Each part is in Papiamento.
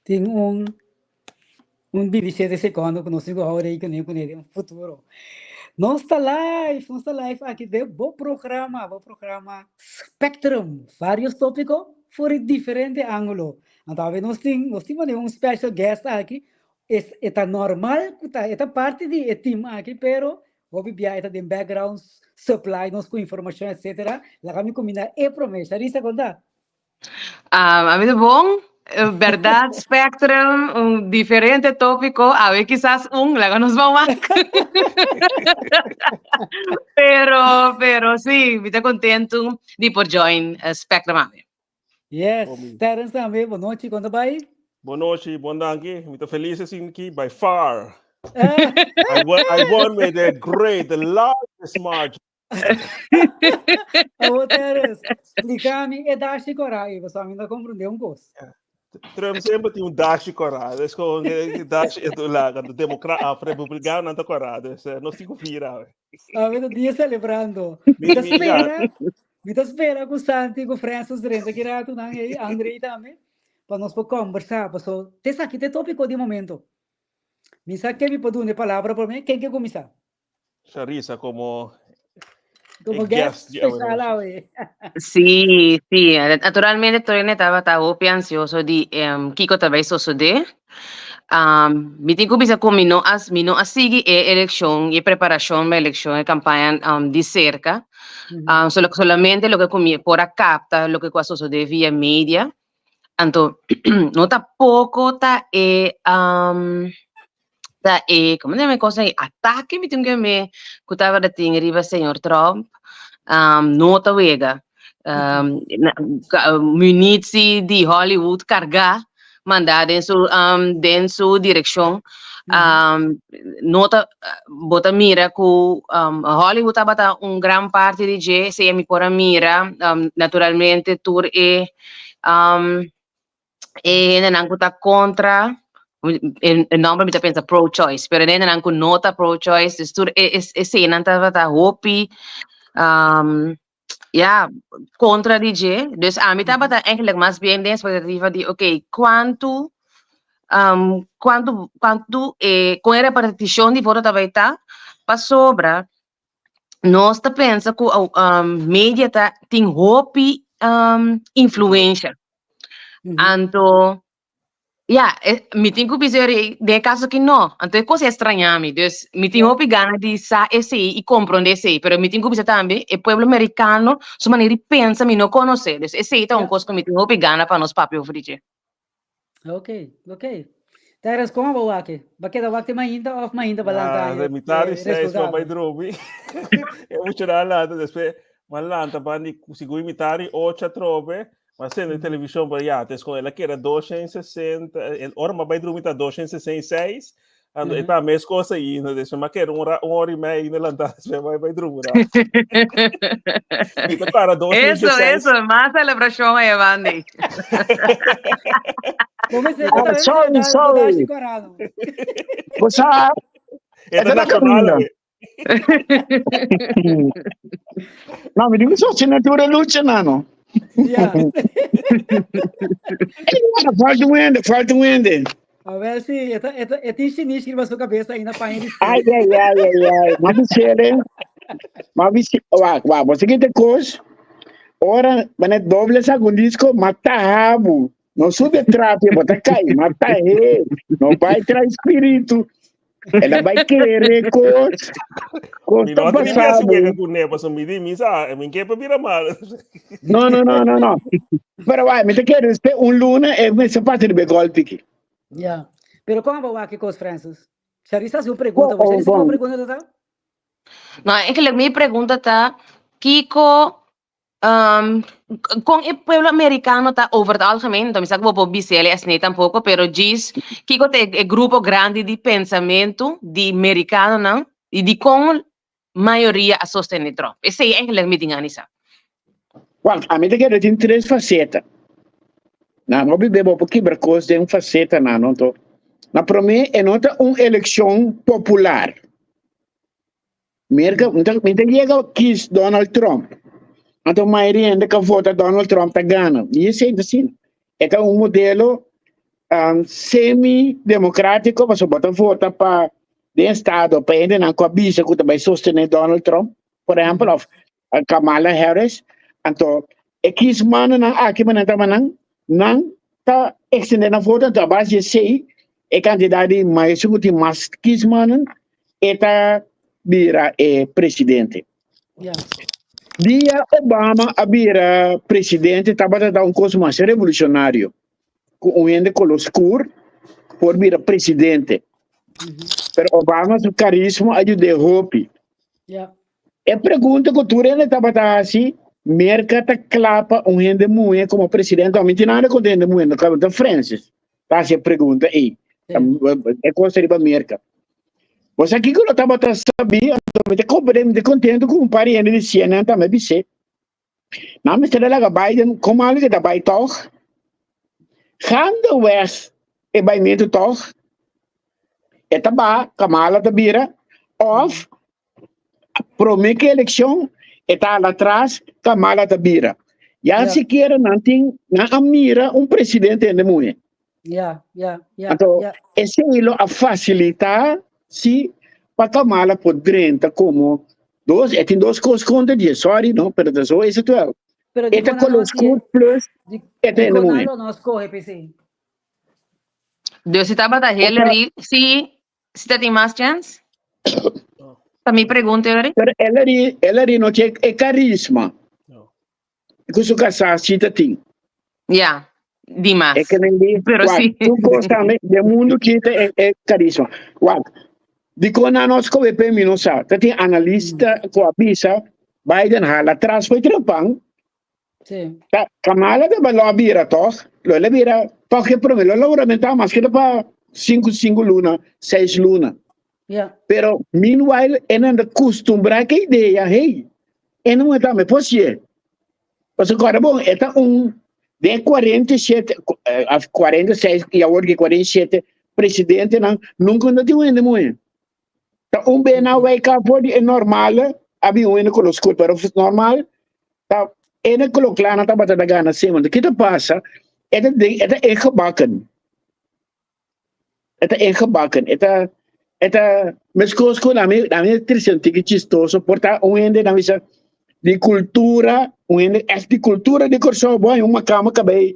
Tin un un 27 secondo ku nos tin ku hou rekening kuné den futuro. Nos ta live, nos ta live aki den bo programa, bo programa Spectrum. Varios tópiko for di diferente ángulo. Anto awe nos tin, nos tin manera un special guest aki. Es, e ta normal ku ta, e ta parti di e team aki, pero hopi bia e ta den background supply nos ku informashon etcetera. Laga mi kuminsá e promé. Sharissa, konta. Ah, a mi ta bon. Berdad Spectrum, un diferente tópiko. Awe kisas un, laga nos ban wak. Pero, pero sí, mi ta kontentu di por join Spectrum awe. Yes, Terence tambe, bon nochi, kon ta bai? Bon nochi, bon danki. Mi ta feliz esaki aki by far. I won with a great, the largest margin. Awo Terence, splika mi e dashi kòrá ei, pasobra mi no a komprondé un kos. Trump semper tin un dashi kòrá. Dus gewoon dashi e laga. De democra of republikanonan ta kòrá. Dus nos tin ku fira. Awe ta dia selebrando. Mi ta spera, mi ta spera ku Santi, ku Francis drenta ki ratu nan ei, André tambe, pa nos por kombersá, paso te esaki ta e tópiko di momento. Mi sa ken mi por duna e palabra promé, ken ke kuminsá? Sharissa como Como guest special awe. Sí, naturalmente tur tabata hopi ansioso di kiko ta bai sosodé. Mi tin ku bisa ku mi no a sigui e elekshon i preparashon pa elekshon e kampaña di serka. Solamente loke ku mi por a kapta loke ku a sosodé via media. Anto no ta poko ta e ta e komo ta yama e kos ei atake mi tin ku yam'é ku tabata tin riba señor Trump no ta wega. Munitie di Hollywood kargá mandá den su direkshon. No ta bo ta mira ku Hollywood tabata un gran parti di dje, sea mi por a mira naturalmente tur e hendenan ku ta kontra e nòmber mi ta pensa pro-choice, pero e hendenan ku no ta pro-choice, dus tur e eseinan tabata hopi ja, kontra di dje. Dus ami tabata eigenlijk mas bien den expectativa di oké, kuantu kon e repartishon di voto ta bai ta, pasobra nos ta pensa ku media ta tin hopi influensha. Anto ja, mi tin ku bisa den e kaso aki no. Anto e kos a extraña mi. Dus mi tin hopi gana di sa esei i komprondé esei. Pero mi tin ku bisa tambe e pueblo merikano su manera di pensa mi no konosé. Dus esei ta un kos ku mi tin hopi gana pa nos papia over di dje. Ok. Terence, kon bo wak? Bo a keda wak te mainta òf mainta bo a lanta Ah, mitar di 6 m'a bai drumi. E muchanan a lanta despues m'a lanta banda sigur mitar di 8 atrobe. M'a sende televishon pero ya, tes kon el a keda 260, ora m'a bai drumi ta 266, anto e ta mes kos ainda, despues m'a keda un ora i mei ainda lantá, despues m'a bai drumi un rato. Mi ta para dos Eso, eso, mas selebrashon ei, Wandy. Ah, sorry, sorry. Bosa, E ta esta na nacional, camino. We. No, mi digo, so na tura lucha, nano. Falta un hende, falta un hende. A ver si e tin shinishi riba su kabes ainda paña di Ai, ai, ai, ai, ai. M'a bisele. M'a bise, wak, wak, bo siguiente kos. Ora, bane doble sa un disco, mata habu. No sube trapia, bo ta kai, mata he. No bai trai spiritu. Ela bai kere kos. Kos Mi ta no tin biasi pasabo. wega ku ne, paso mi di mi sa, mi ke pa bira mal. No, no, no, no, no. Pero wai, mi ta kere este un luna e me se pasa riba e golpe aki. Ja. Pero kon bo wak e kos, Francis? Charissa hasi un pregunta. Bo Charissa, Bon, kiko bon. pregunta ta ta? No, eigenlijk mi pregunta ta, kiko kon e pueblo americano ta over het algemeen, anto mi sa ku bo por bis'el esei tampoko, pero djis kiko ta e grupo grandi di pensamentu di merikanonan i dikon mayoria a sostené Trump? Esei eigenlijk mi tin gana di sa. Wak, ami ta kere tin tres faceta. Na no bibe bo por kibra kos den facetanan, no? Anto, na promé e no ta un elekshon popular. Merka, mi ta yega kies Donald Trump. Anto mayoria hende ka vota Donald Trump ta gana. I esei ta asina. E ta un modelo. um, semi-democrático, pasobra bo ta vota pa den estado pa hendenan ku a bisa ku ta bai sostené Donald Trump, por ehèmpel, òf Kamala Harris. Anto e kiesmannan aki manan ta manan, nan ta extendé nan voto, anto a base di esei e kandidat di mas ku tin mas kiesmannen e ta bira e presidente. Dia Obama a bira presidente tabata ta un kos mas revolucionario ku un hende kolor skur por bira presidente. Pero Obama su karisma a yud'é hopi. E pregunta ku tur hende tabata hasi, Merka ta kla pa un hende muhé komo presidente? Mi tin nada kontra hende muhé, no ta Francis ta hasi e pregunta ei. E kos ta riba Merka. Bo sa kiko lo tabata sabí? Anto mi ta komprendé, mi ta kontento ku un par di hende di CNN tambe bis'é. Nan mester a laga Biden, kon malu ke ta bai tòg? Gaandeweg e baimentu tòg? E ta baha, Kamala ta bira, òf promé ke elekshon e ta hala atras, Kamala ta bira. Ya sikiera nan tin, nan a mira un presidente hende muhé. Anto esei lo a fasilitá si pa Kamala por drenta komo dos, e tin dos kos kontra dje, sorry no, pero ta so ese tuel. E ta kolor skur plus e ta hende muhé. Dus si tabata Hillary, si si ta tin mas chèns? Ta mi pregunta, Hillary. Pero Hillary, Hillary no tin e karisma. Ku su kasá si ta tin. Ya, di mas. E ke men di, Pero wak, si. tur kos tambe den mundu kita e, e karisma. Wak, dikon nan no skohe p'e mi no sa. Ta tin analista ku a bisa Biden hala tras fo'i Trumpan. Sí. Ta, Kamala ta lo a bira tòg, lo el a bira tòg e promé, lo a logra mentá maske ta pa sinku, sinku luna, seis luna. Ja. Pero meanwhile e nan ta kustumbrá ku e idea, hey, e no ta me por sié. Pasobra kòrda bon, e ta un den 47, of 46 i awor ke 47 presidentenan nunka no tin un hende muhé. Ta un be nan wake up for di e normale, a bin un hende koló skur, pero normal ta e na koló kla nan tabata ta gana semper. Anto ki ta pasa? E ta den, e ta ingebakken. E ta ingebakken. E ta, e ta meskos ku na mi, na mi trese un tiki chistoso, por ta un hende nan bisa di kultura, un hende ègt di kultura di Kòrsou, bo haña un makamba kabei,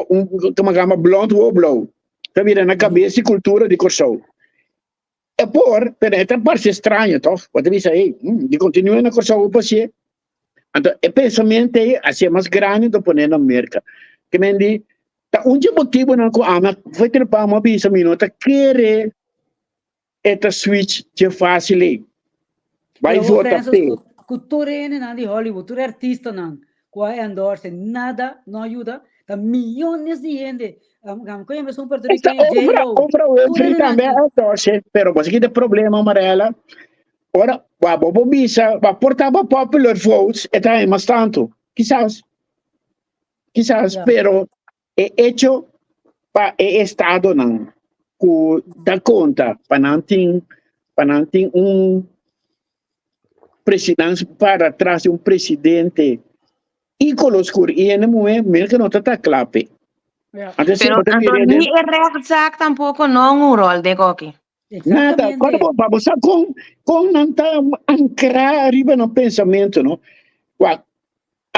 un makamba blònt wowo blou, ta bira na kabes di kultura di Kòrsou. E por, pero e ta parse straño tòg, bo ta bisa, hey, di kontinua na Kòrsou bo pasie. Anto e pensamentu ei a ser mas grandi ta pone na Merka. Ke men di, ta un dje motibunan ku ami a foi trepa mi a bisa mi no ta kere e ta switch dje fásil ei. Bai Pero vota Francis, p'e. ku, ku tur hendenan di Hollywood, tur e artistanan ku a endorse, nada no a yuda. Ta miyones di hende. Um, um, koña mesun Esta puertorriqueño, Oprah, J-Lo. Oprah Tur Winfrey hendenan tambe a aki. endorse, pero bo sa kita problema, Marella. Ora, wa bo por bisa, wa por taba popular votes, e ta mas tanto. Quizás. Quizás, pero e hecho pa e estadonan ku ta konta pa nan tin, pa nan tin un presidente para tras di un presidente i kolor skur i hende muhé, Merka no ta ta kla p'e. Anto Pero bo ta anto mira ni e rechtszaak tampoco no un rol den koki. Nada, cuando bo, pa bo sa con, con nan ta ancra riba nan pensamento, no? Wak,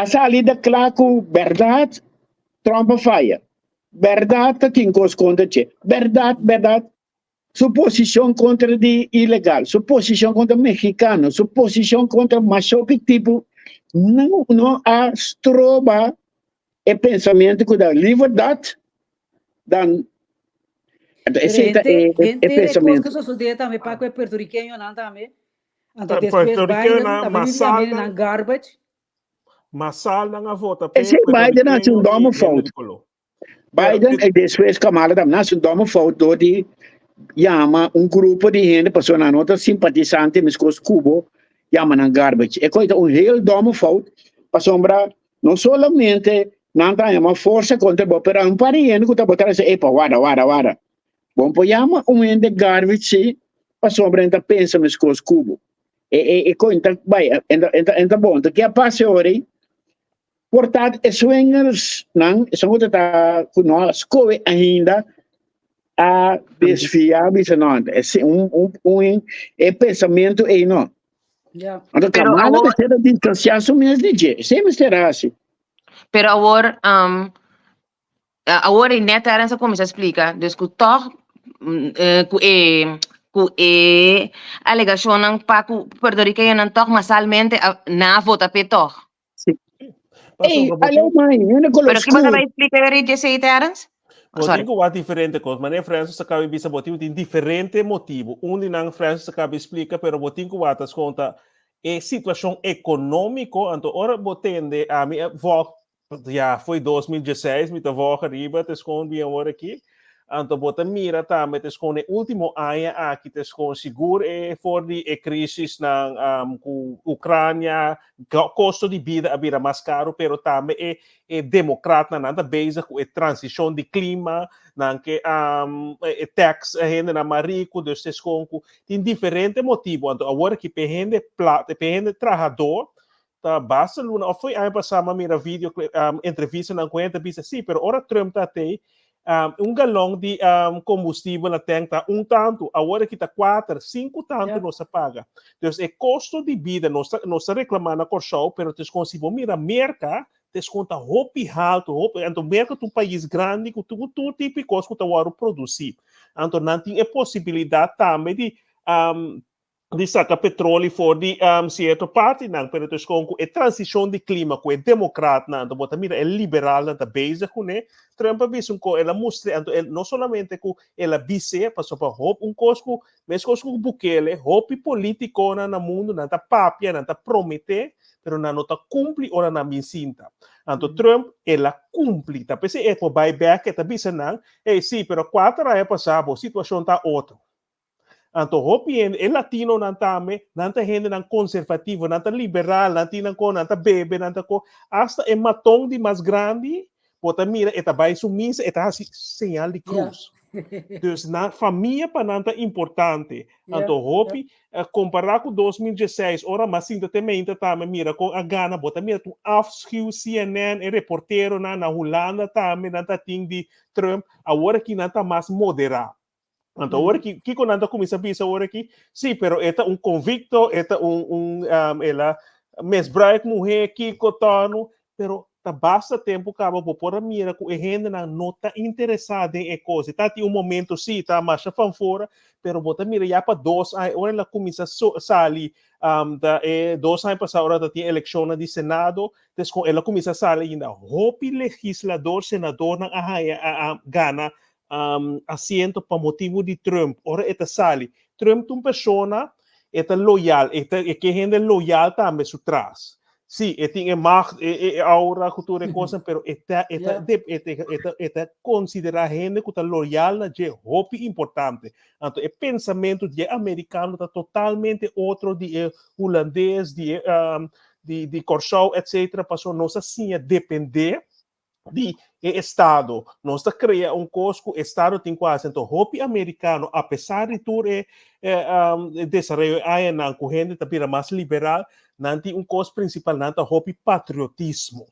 a sali da kla ku berdad Trump a faya. Berdad ta tin kos kontra dje. Berdad, berdad, su posishon kontra di ilegal, su posishon kontra mexicano, su posishon kontra mashopi tipo, no, no a stroba e pensamento ku da liever dat dan Anto Pero esei ta henter, e, e, e henter e kos pensamentu. ku sosodé tambe pa ku e puertorriqueñonan tambe. Anto Ta despues Biden puertorriqueñonan tambe bibi masal tambe nan nan garbage. masal nan a vota p'e Esei Biden a hasi un puertorriqueño domme i hende fout. di koló. Pero Biden e i despues Kamala tambe nan hasi un domme fout dor di yama un grupo di hende pasobra nan no ta simpatisante meskos ku bo yama nan garbage. E kos ta un heel domme fout pasobra No solamente nan ta haña forsa kontra bo, pero un par di hende ku ta bo trese, epa, wara, wara, wara. Bo no por yama un hende garbage si, pasobra e ta pensa meskos ku bo. E, e, e kos ta bai, e ta, e ta, e ta bon. Enton ke a pasa e ora ei? Por ta e swingers nan, esun ku ta ku no a skohe ainda, a desvia bisa no, e un, un, un, e pensamentu ei no. Ja. Anto Pero Kamala awor- mester a distansiá su mes di dje. Esei mester hasi. Pero awor, um, awor ei net Terence a kuminsá splika, dus ku tòg ku e ku e alegashonnan pa ku puertorikeñonan tòg masalmente a nan a vota p'e tòg. Ey, aló mai, hende kolor Pero kiba skur. ta bai splika e rei dje Terence? Bo Sorry. tin ku wak diferente kos. Manera Francis a kaba di bisa, bo tin tin diferente motibu. Un di nan Francis a kaba di splika, pero bo tin ku wak ta skonta e situashon ekonómiko. Anto ora bo tende ami a vòg Ya, foi 2016 mi ta volg ariba te skon bien awor aki. Anto bo ta mira tambe te skon e último aña aki te skon sigur e for di e crisis nan um, ku Ucrania, kosto di bida a bira mas caro, pero tambe e e democratnan nan ta bezig ku e transicion di klima, nan ke um, e tax e hendenan mas riku, dus te skon ku tin diferente motibo. Anto awor aki pe hende pla, pe hende trahador Ta basta luna of foi aña pasá m'a mira video um, entrevistanan ku hende ta bisa sí, pero ora Trump ta atei, um, un galon di um, kombustibel na tank ta un tantu, awor aki ta kuater, sinku tantu nos ta paga. Dus e kosto di bida nos ta nos ta reklamá na Kòrsou, pero tes kon si bo mira Merka, tes kon ta hopi haltu, hopi, anto Merka ta un pais grandi ku tur tur tipo di kos ku ta wòrdu produsí. Anto nan tin e posibilidat tambe di um, di saka petroli for di um, sierto partinan, pero dus kon ku e transishon di klima ku e demokratnan, anto bo ta mira e liberalnan ta bezig kuné, Trump a bisa un ko, el a mustra, anto el no solamente ku el a bis'é, pasobra pa hop un kos ku, meskos ku Bukele, hopi politikonan na mundu nan ta papia, nan ta prometé, pero nan no ta kumpli ora nan bin sinta. Anto Trump, el a kumpli, ta p'esei e por bai bèk, e ta bisa nan, hey, sí, pero kuater aña pasá bo situashon ta otro. Anto hopi hende, e latinonan tambe, nan ta hendenan konservativo, nan ta liberal, nan tin nan ko, nan ta bebe, nan ta ko. Asta e maton di mas grandi, bo ta mira e ta bai su misa, e ta hasi señal di krus. Dus nan famia pa nan ta importante. Anto hopi, kompará ku 2016, ora mas sinta te meinta tambe mira kon a gana, bo ta mira tur afschuw, CNN, e reporteronan na Hulanda tambe, nan ta tin di Trump, awor aki nan ta mas moderá. Anto awor ki kiko nan ta kuminsá bisa awor aki? Sí, pero e ta un konvikto, e ta un un um, el a misbruik muhé, kiko tònu, pero ta basta tempu kaba bo por a mira ku e hendenan no ta interesá den e kos. E ta tin un momento sí, ta masha fanfora, pero bo ta mira ya pa dos aña, ora el a kuminsá so sali um, ta e dos aña pasá ora ta tin elekshonnan di Senado, des kon el a kuminsá sali ainda hopi legislador, senadornan a haña a a gana um, asiento pa motibu di Trump, ora e ta sali. Trump ta un persona, e ta loyal, e, ta, e ke hende loyal tambe su tras. Sí, e tin e macht, e, e, e aura, ku tur e kosan, pero e ta, e ta, de, e ta, e ta, e ta konsiderá hende ku ta loyal na dje hopi importante. Anto e pensamentu di e amerikano ta totalmente otro di e hulandes, di e, um, di, di Kòrsou, etcétera, pasobra nos a siña dependé di e estado. Nos ta crea un cos cu estado tin cu haci. Enton hopi americano, a pesar di tur e, e, um, e desaroyo añanan cu hende ta bira mas liberal, nan tin un cos principal, nan ta hopi patriotismo.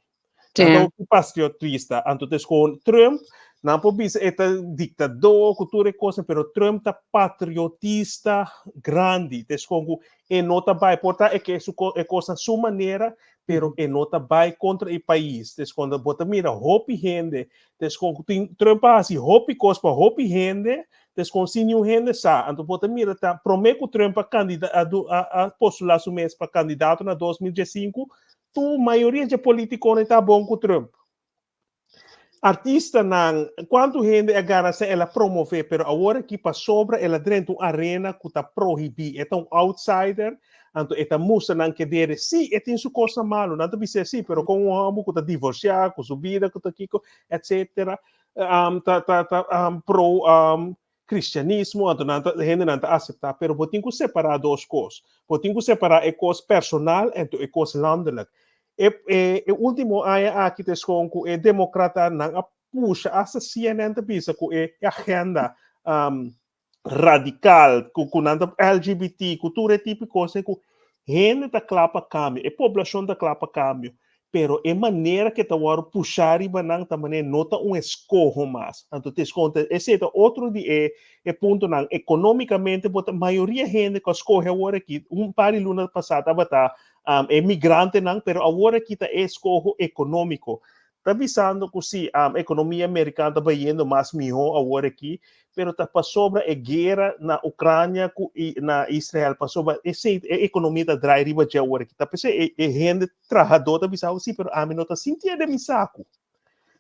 Nan ta hopi patriotista. Anto des con Trump, nan por bisa e ta dictador cu tur e cosnan, pero Trump ta patriotista grandi. Des con cu e no ta bai, por ta e ke su e cosnan su manera, pero e no ta bai kontra e pais. Des kuando bo ta mira hopi hende, des kon ku tin Trump a hasi hopi kos pa hopi hende, des kon sin niun hende sa. Anto bo ta mira ta promé ku Trump a kandida a du a a postulá su mes pa kandidato na 2015, tur mayoria dje politikonan ta bon ku Trump. Artistanan, kuantu hende a gana sa el a promové, pero awor aki pasobra el a drenta un arena ku ta prohibí, e ta un outsider, anto e ta mustra nan kedere, sí, e tin su kosnan malu, nan ta bis'é sí, pero kon un hòmber ku ta divorsiá, ku su bida ku ta kiko, etsetera, ta ta ta pro kristianismo, anto nan ta hendenan ta aseptá, pero bo tin ku separá dos kos, bo tin ku separá e kos personal anto e kos landelijk. E e e último aña aki ta eskon ku e demokratanan a pusha, asta CNN ta bisa ku e agenda um, radikal, ku ku nan ta LGBT, ku tur e tipo di kos ku hende ta kla pa kambio, e poblashon ta kla pa kambio. Pero e manera ku ta wòrdu pushá riba nan ta manera no ta un eskoho mas. Anto te eskonta, esei ta otro di e e puntonan. Ekonómikamente bo ta mayoria hende ku a skohe awor aki, un par di luna pasá tabata um, e migrantenan, pero awor aki ta e eskoho ekonómiko. Ta bisando ku si um, ekonomia amerikano ta bayendo mas mihó awor aki, pero ta pasobra e guera na Ucrania ku i na Israel, pasobra esei e ekonomia ta draai riba dje awor aki. Ta p'esei e e hende trahadó ta bisa si, pero ami no ta sintié den mi saku.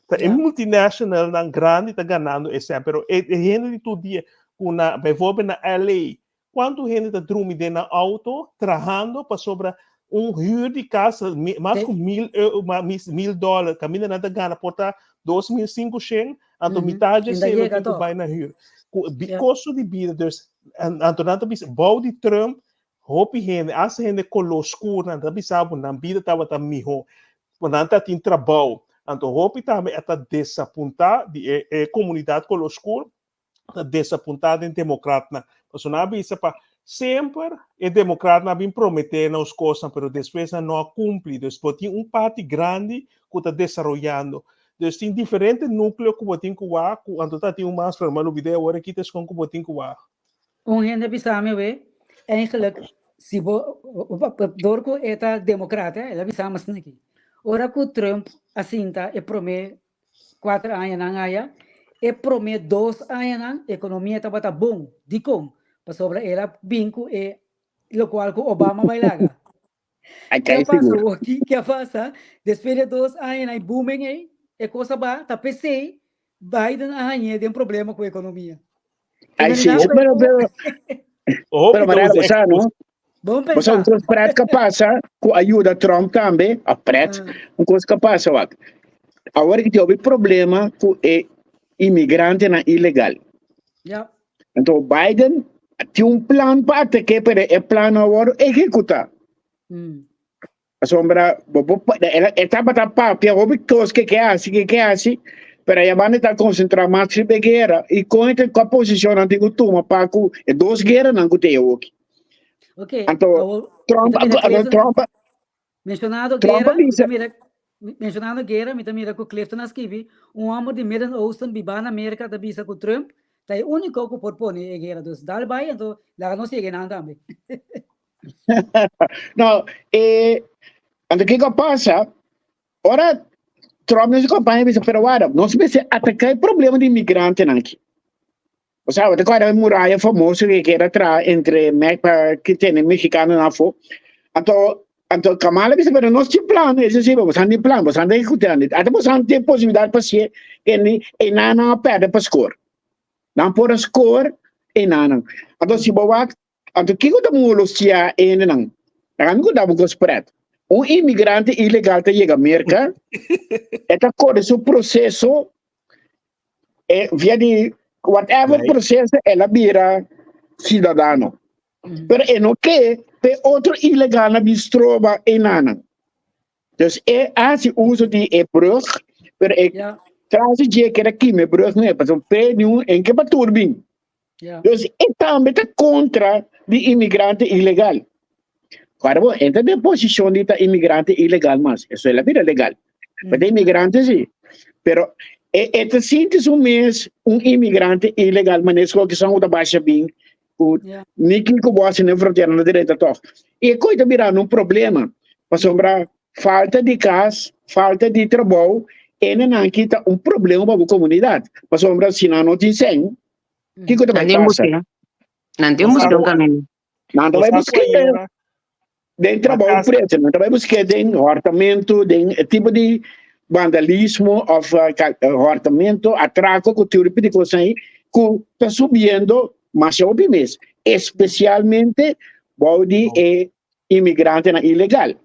Ta e multinationalnan grandi ta ganando esei, pero e e hende di tur dia ku na bijvoorbeeld na LA, kuantu hende ta drumi den nan auto trahando pasobra un huur di kas mas ku mil mil dòler, kaminda nan ta gana por ta 2500, anto mitad dje esei lo tin ku bai na huur. Ku kosto di bida, dus anto nan ta bisa bou di Trump hopi hende, asta hende koló skur nan ta bisa bo nan bida tabata mihó, nan ta tin trabou, anto hopi tambe a ta desapuntá di e komunidat koló skur ta desapuntá den demokratnan. Pasobra nan a bisa pa semper e demokratnan a bin prometé nos kosnan, pero despues nan no a kumpli. Dus bo tin un parti grandi ku ta desaroyando. Dus tin diferente núkleo ku bo tin ku wak, ku anto ta tin un mas, pero mi a lubid'é awor aki ta eskon ku bo tin ku wak. Un hende bisa mi awe, eigenlijk si bo, dor ku e ta demokrat, el a bisa mi asina aki, ora ku Trump a sinta e promé 4 añanan aya, e promé 2 añanan ekonomia tabata bon. Dikon? Pasobra el a bin ku e lokual ku Obama bai laga. Ai Ke kai a pasa sigur. awor-ki? Ke a pasa? Despues di e 2 añanan e booming ei, e kos a ba, ta p'esei Biden a hañ'é den problema ku ekonomia. Ai sí, pero pero pero manera bo sa, no? Bon Bo sa un pensá. kos pret ka pasa ku a yuda Trump tambe, a pret, Ah. un kos ka pasa wak. Awor ki tin hopi problema ku e imigrantenan ilegal. Ja. Anto Biden tin un plan pa atak'é, pero e plan no a wòrdu ehekutá. Pasobra bo por pa- el a- e tabata papia hopi kos ke ke hasi, ke ke hasi, pero e banda ta konsentrá mas riba e guera i kon e ta kua posishon nan tin ku tuma pa ku e dos gueranan ku tin awoki. Ok, Anto awor, Trump mi ta mira anto Clifton, Trump mencionado Trump a guera, mi ta bisa mira, mencionando guera, mi ta mira ku Clifton a skibi, un homber di Midden Oosten bibá na Merka ta bisa ku Trump ta e úniko ku por pone e guera. Dus dal bai, anto laga nos yega einan tambe. No, eh, anto kiko a pasa? Ora Trump na su campaña bisa, pero wara, nos mester ataca e problema di inmigrantenan aki. O sea, te acuerdas e muralla famoso que quiere traer entre Me pa que tiene mexicano afo. Anto, anto Kamala bisa, pero nos tin plan, eso sí, vos han plan, vos han ejecutando. Ata vos han tin posibilidad pa sie, que ni e nana a perde pa score. Nan por a score e nana. Anto si bo wak Anto kiko ta molostia e hendenan? Laga mi konta bo kos pret. Un imigrante ilegal ta yega Merka, e ta kore su proseso e via di whatever Right. proseso el a bira siudadano. Pero e no ke p'e otro ilegalnan bin stroba e nanan. Dus e hasi uso di e brug, pero e Ja, tras di dje keda kima e brug nee, pasobra p'e niun en ke pa tur bin. Ja. Dus e tambe ta kontra di imigrante ilegal. Ahora bo entra den posishon di ta imigrante ilegal mas. Eso el a bira legal. Pero ta imigrante si. Pero e, e ta sinti su mes un imigrante ilegal manes ku kisan ku ta basha bin ku Ja. ni kiko bo hasi na frontera na derecha tòg. I e koi ta birando un problema. Pasobra falta di kas, falta di trabou, e nan kita un problema pa bo komunidat. Pasobra si nan no tin sèn, Kiko ta Nan bai tin pasa? busca. Nan tin busca un camino. Nan ta bai busca den trabou preto, nan ta bai busca den hortamento, den e tipo di vandalismo of hortamento, atraco ku tur tipo di kos ahí ku ta subiendo masha hopi mes, especialmente bou di e inmigrantenan ilegal.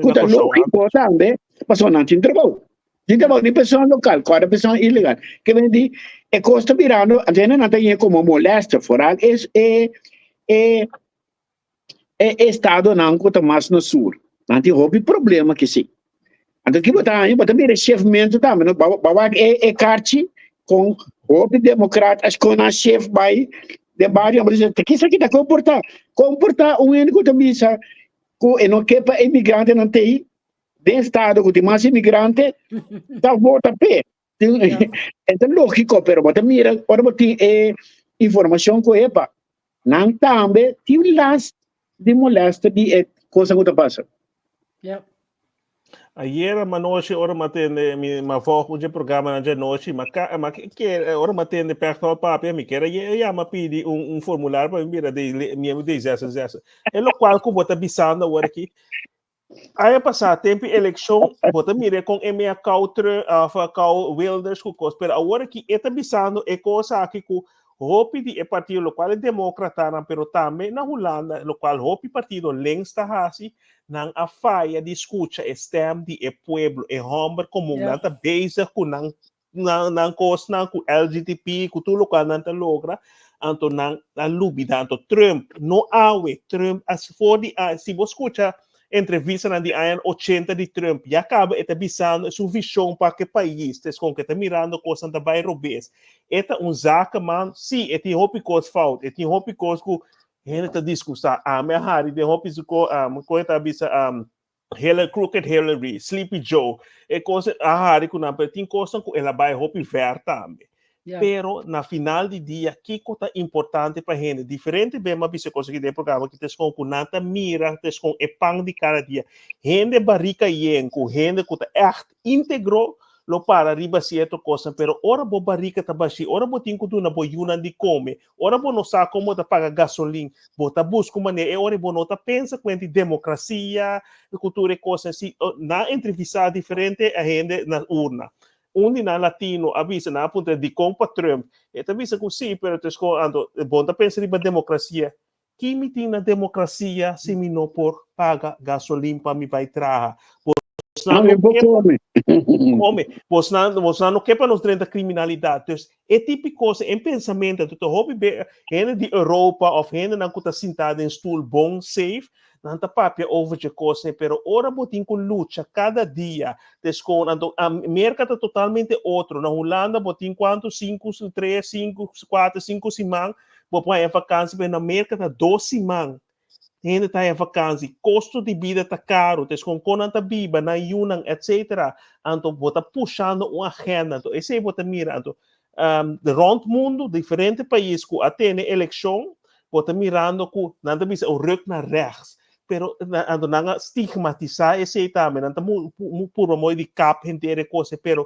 Ku ta lógiko tambe, pasobra nan tin trabou. Tin trabou di persona lokal, kòrda persona ilegal. Ke men di, e kos ta birando, anto nan ta yega komo molèster, foral es e e e estadonan ku ta mas na sur. Nan tin hopi problema ki si. Anto ki bo ta haña, bo ta mira e shefmentu tambe, no? Bo bo wak e e karchi kon hopi demokrat a skon nan shef bai den bario, bo ta bisa, kisa ki ta komportá? Komportá un hende ku ta bisa ku e no ke pa imigrantenan tei. Den estado ku tin mas imigrante ta vota p'e. E ta lógiko, pero bo ta mira ora bo tin e informashon ku epa, nan tambe tin last di molèster di e kosnan ku ta pasa. Ja. Ayera manochi ora m'a tende mi m'a volg un dje programanan dje anochi m'a ka m'a ke ora m'a tende Pechtold papia mi kier a yama pidi un un formulario pa mi bira di miembro di D66. E lokual ku bo ta bisando awor aki Aña pasá, tempu di elekshon, bo ta mira kon e mea kou Trump of kou Wilders ku kos, pero awor aki e ta bisando e kos aki ku hopi di e partido, lokual e demókratanan, pero tambe na Hulanda, lokual hopi partido links ta hasi, nan a faya di skucha e stèm di e pueblo, e hòmber komun. Nan ta bezig ku nan nan nan kosnan ku LGTP ku tur lokual nan ta logra anto nan a lubida anto Trump no awe Trump as for di a si bo skucha entrevistanan di añanan ochenta di Trump ya kaba e ta bisando su vishon pa ke pais ta eskon ke ta mirando kosnan ta bai robes e ta un zakenman si e tin hopi kos fout e tin hopi kos ku hende ta disgusta ami a hari den hopi su ko kon e ta bisa Hillary, Crooked Hillary, Sleepy Joe, e kos a hari ku nan, pero tin kosnan ku el a bai hopi ver tambe. Ja. Pero na final di dia, kiko ta importante pa hende? Diferente be m'a bisa kos aki den e programa ki ta eskon ku nan ta mira, ta eskon e pan di kada dia. Hende barika yen ku hende ku ta ègt íntegro lo para riba sierto kosnan, pero ora bo barika ta bashí, ora bo tin ku duna bo yunan di kome, ora bo no sa kon bo ta paga gasolin, bo ta buska un manera, e ora bo no ta pensa kuenti demokrasia ku tur e kosnan si. Nan a entrevistá diferente hende na urna. Un di nan latino a bisa, nan a puntra dikon pa Trump, e ta bisa ku sí, pero ta eskon anto bo no ta pensa riba demokrasia. Ki mi tin na demokrasia si mi no por paga gasolin pa mi bai traha? Bosnan Ami no por ke pa come. come. Bosnan, bosnan no ke pa nos drenta kriminalidat. Dus e tipi kos, e pensamentu, anto ta hopi be hende di Europa of hendenan ku ta sintá den stul bon safe, nan ta papia over dje kosnan, pero ora bo tin ku lucha kada dia, te skon, anto Merka ta totalmente otro. Na Hulanda bo tin kuantu sinku, tres, sinku, kuater, sinku siman Bo por haña vakansi, pero na Merka ta dos siman hende ta haña vakansi. Kosto di bida ta karu, ta eskon kon nan ta biba, nan yunan, etsetera. Anto bo ta pushando un agenda. Anto esei bo ta mira. Anto rònt mundu, diferente pais ku a tene elekshon, bo ta mirando ku nan ta bisa un ruk na rechts. Pero anto nan a stigmatisá esei tambe. Nan ta purba mooi di kap henter e kos ei, pero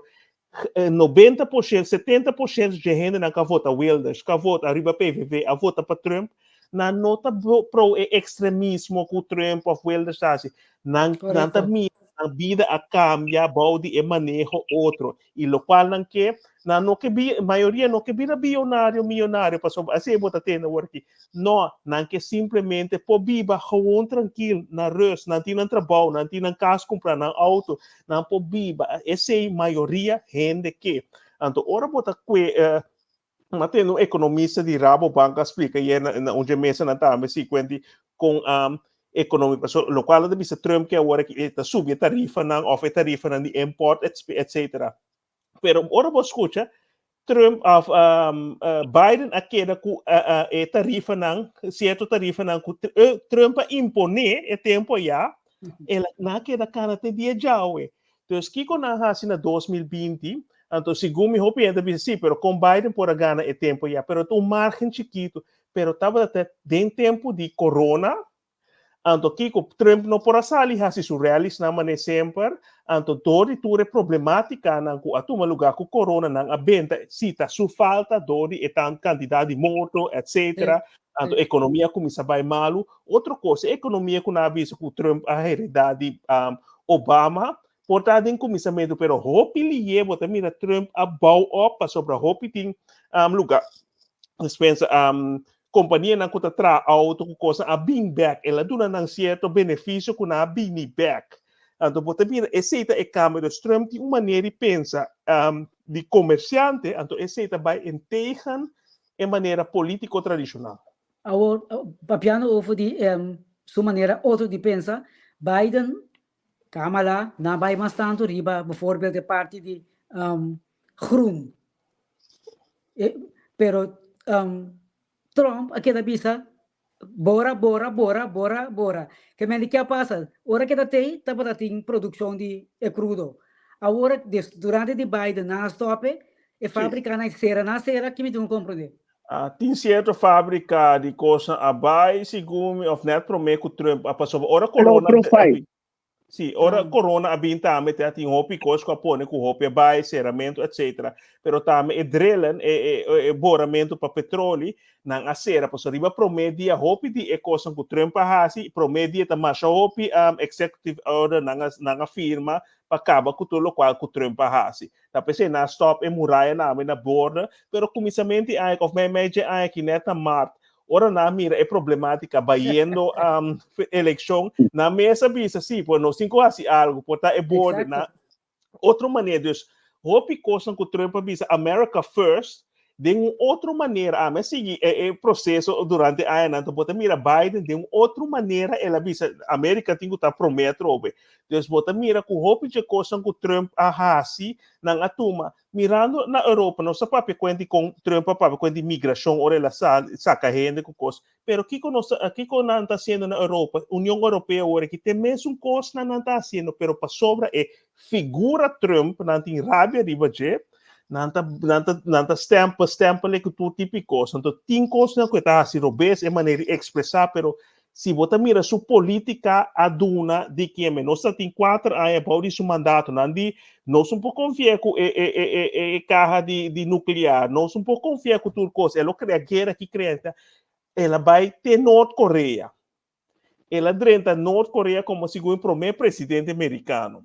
90%, 70% dje hendenan ku a vota Wilders, ku a vota riba PVV, a vota pa Trump, nan no ta pro e ekstremismo ku Trump òf Wilders ta hasi. Nan nan ta Korekto. mira nan bida a kambia bou di e maneho otro. I lokual nan ke, nan no ke bi, mayoria no ke bira bionario, miyonario, pasobra asei bo ta tende awor aki. No, nan ke simplemente por biba gewoon trankil, na rust, nan tin nan trabou, nan tin nan kas kumprá, nan outo, Nan por biba, esei mayoria hende ke. Anto ora bo ta kue, m'a tende un ekonomista di Rabobank a splika ayer na na un dje mesanan tambe si kuenti kon ekonomi paso lokual nan ta bisa Trump ke awor aki e ta subi e tarifanan òf e tarifanan di import etsetera. Pero ora bo skucha Trump of Biden a keda ku e tarifanan, sierto tarifanan ku Trump a imponé e tempu ayá, el nan a keda kana te dia djawe. Dus kiko nan a hasi na 2020? Anto segun mi hopi hende ta bisa sí, pero kon Biden por a gana e tempu ayá? Pero ta un margen chikitu, pero tabata te den tempu di corona, Anto kiko Trump no por a sali hasi su rallies nan manera semper, anto dor di tur e problematikanan ku a tuma lugá ku corona nan a benta si ta su falta dor di e tan kantidat di morto etcetera, anto ekonomia a kuminsá bai malu. Otro kos e ekonomia ku nan a bisa ku Trump a heredá di Obama por ta den kuminsamentu pero hopi liye bo ta mira Trump a bou op pasobra hopi tin lugá despensa Kompanianan ku ta traha outo ku kosnan a bin bèk. El a duna nan sierto benefisio ku nan a bini bèk. Anto bo ta mira esei ta e kambio. Dus Trump tin un manera di pensa di komersiante, anto esei ta bai en tegen e manera polítiko tradishonal. Awor, papiando over di su manera otro di pensa, Biden, Kamala, nan bai mas tantu riba bijvoorbeeld e parti di groen. Pero Trump a keda bisa Bora, bora, bora, bora, bora. Ke men di ke a pasa? Ora ke ta tei, tabata tin produkshon di e krudo. Awor, des, durante di Biden nan a stòp e, e fábrikanan sera, nan a sera, ki mi tin ku komprondé? Ah, tin sierto fábrika di kosnan a bai segun mi òf nèt promé ku Trump a pasobra ora Low corona profile. Sí, ora corona a bin tambe te tin hopi kos ku a pone ku hopi a bai, seramentu, etcetera. Pero tambe e drillen, e, e, e boramentu pa petroli, nan a sera. Pasobra riba promé dia hopi di e kosnan ku Trump a hasi, promé dia ta masha hopi um, executive order nan a, nan a firma pa kaba ku tur lokual ku Trump a hasi. Ta p'esei nan a stòp e muraya nami na border, pero kuminsamentu di aña òf mei mei dje aña aki nèt na mart, Ora nan a mira e problematica bayendo um, eleccion, nan mes a bisa, sí, pues nos tin cu haci algo, por ta e border. Na otro manera, dus, hopi cosnan cu Trump a bisa, America first, den un otro manera, a sigui e, e proceso durante añanan, bo ta mira Biden den un otro manera, el a bisa, America tin cu ta prome atrobe. Dus bo ta mira cu hopi dje cosnan cu Trump a haci, nan a tuma. Mirando na Europa, nos a papia kuent di kon Trump a papia kuent di migrashon ora el a saka hende ku kos. Pero kiko nos ta, kiko nan ta hasiendo na Europa? Union Europeo awor aki te mesun kosnan nan ta hasiendo, pero pasobra e figura Trump nan tin rabia riba dje, nan ta nan ta nan ta stempel stempel e ku tur tipo di kos. Anto tin kosnan ku e ta hasi robes, e manera di ekspresá, pero Si bo ta mira su politica a duna di kieme. Nos ta tin kuater aña bou di su mandato. Nan di nos un por confia cu e e e e e caha di di nuclear. Nos un por confia cu tur cos. El lo crea guera ki crea. El a bay te Noord Korea. El a drenta Noord Korea como segun e prome presidente mericano.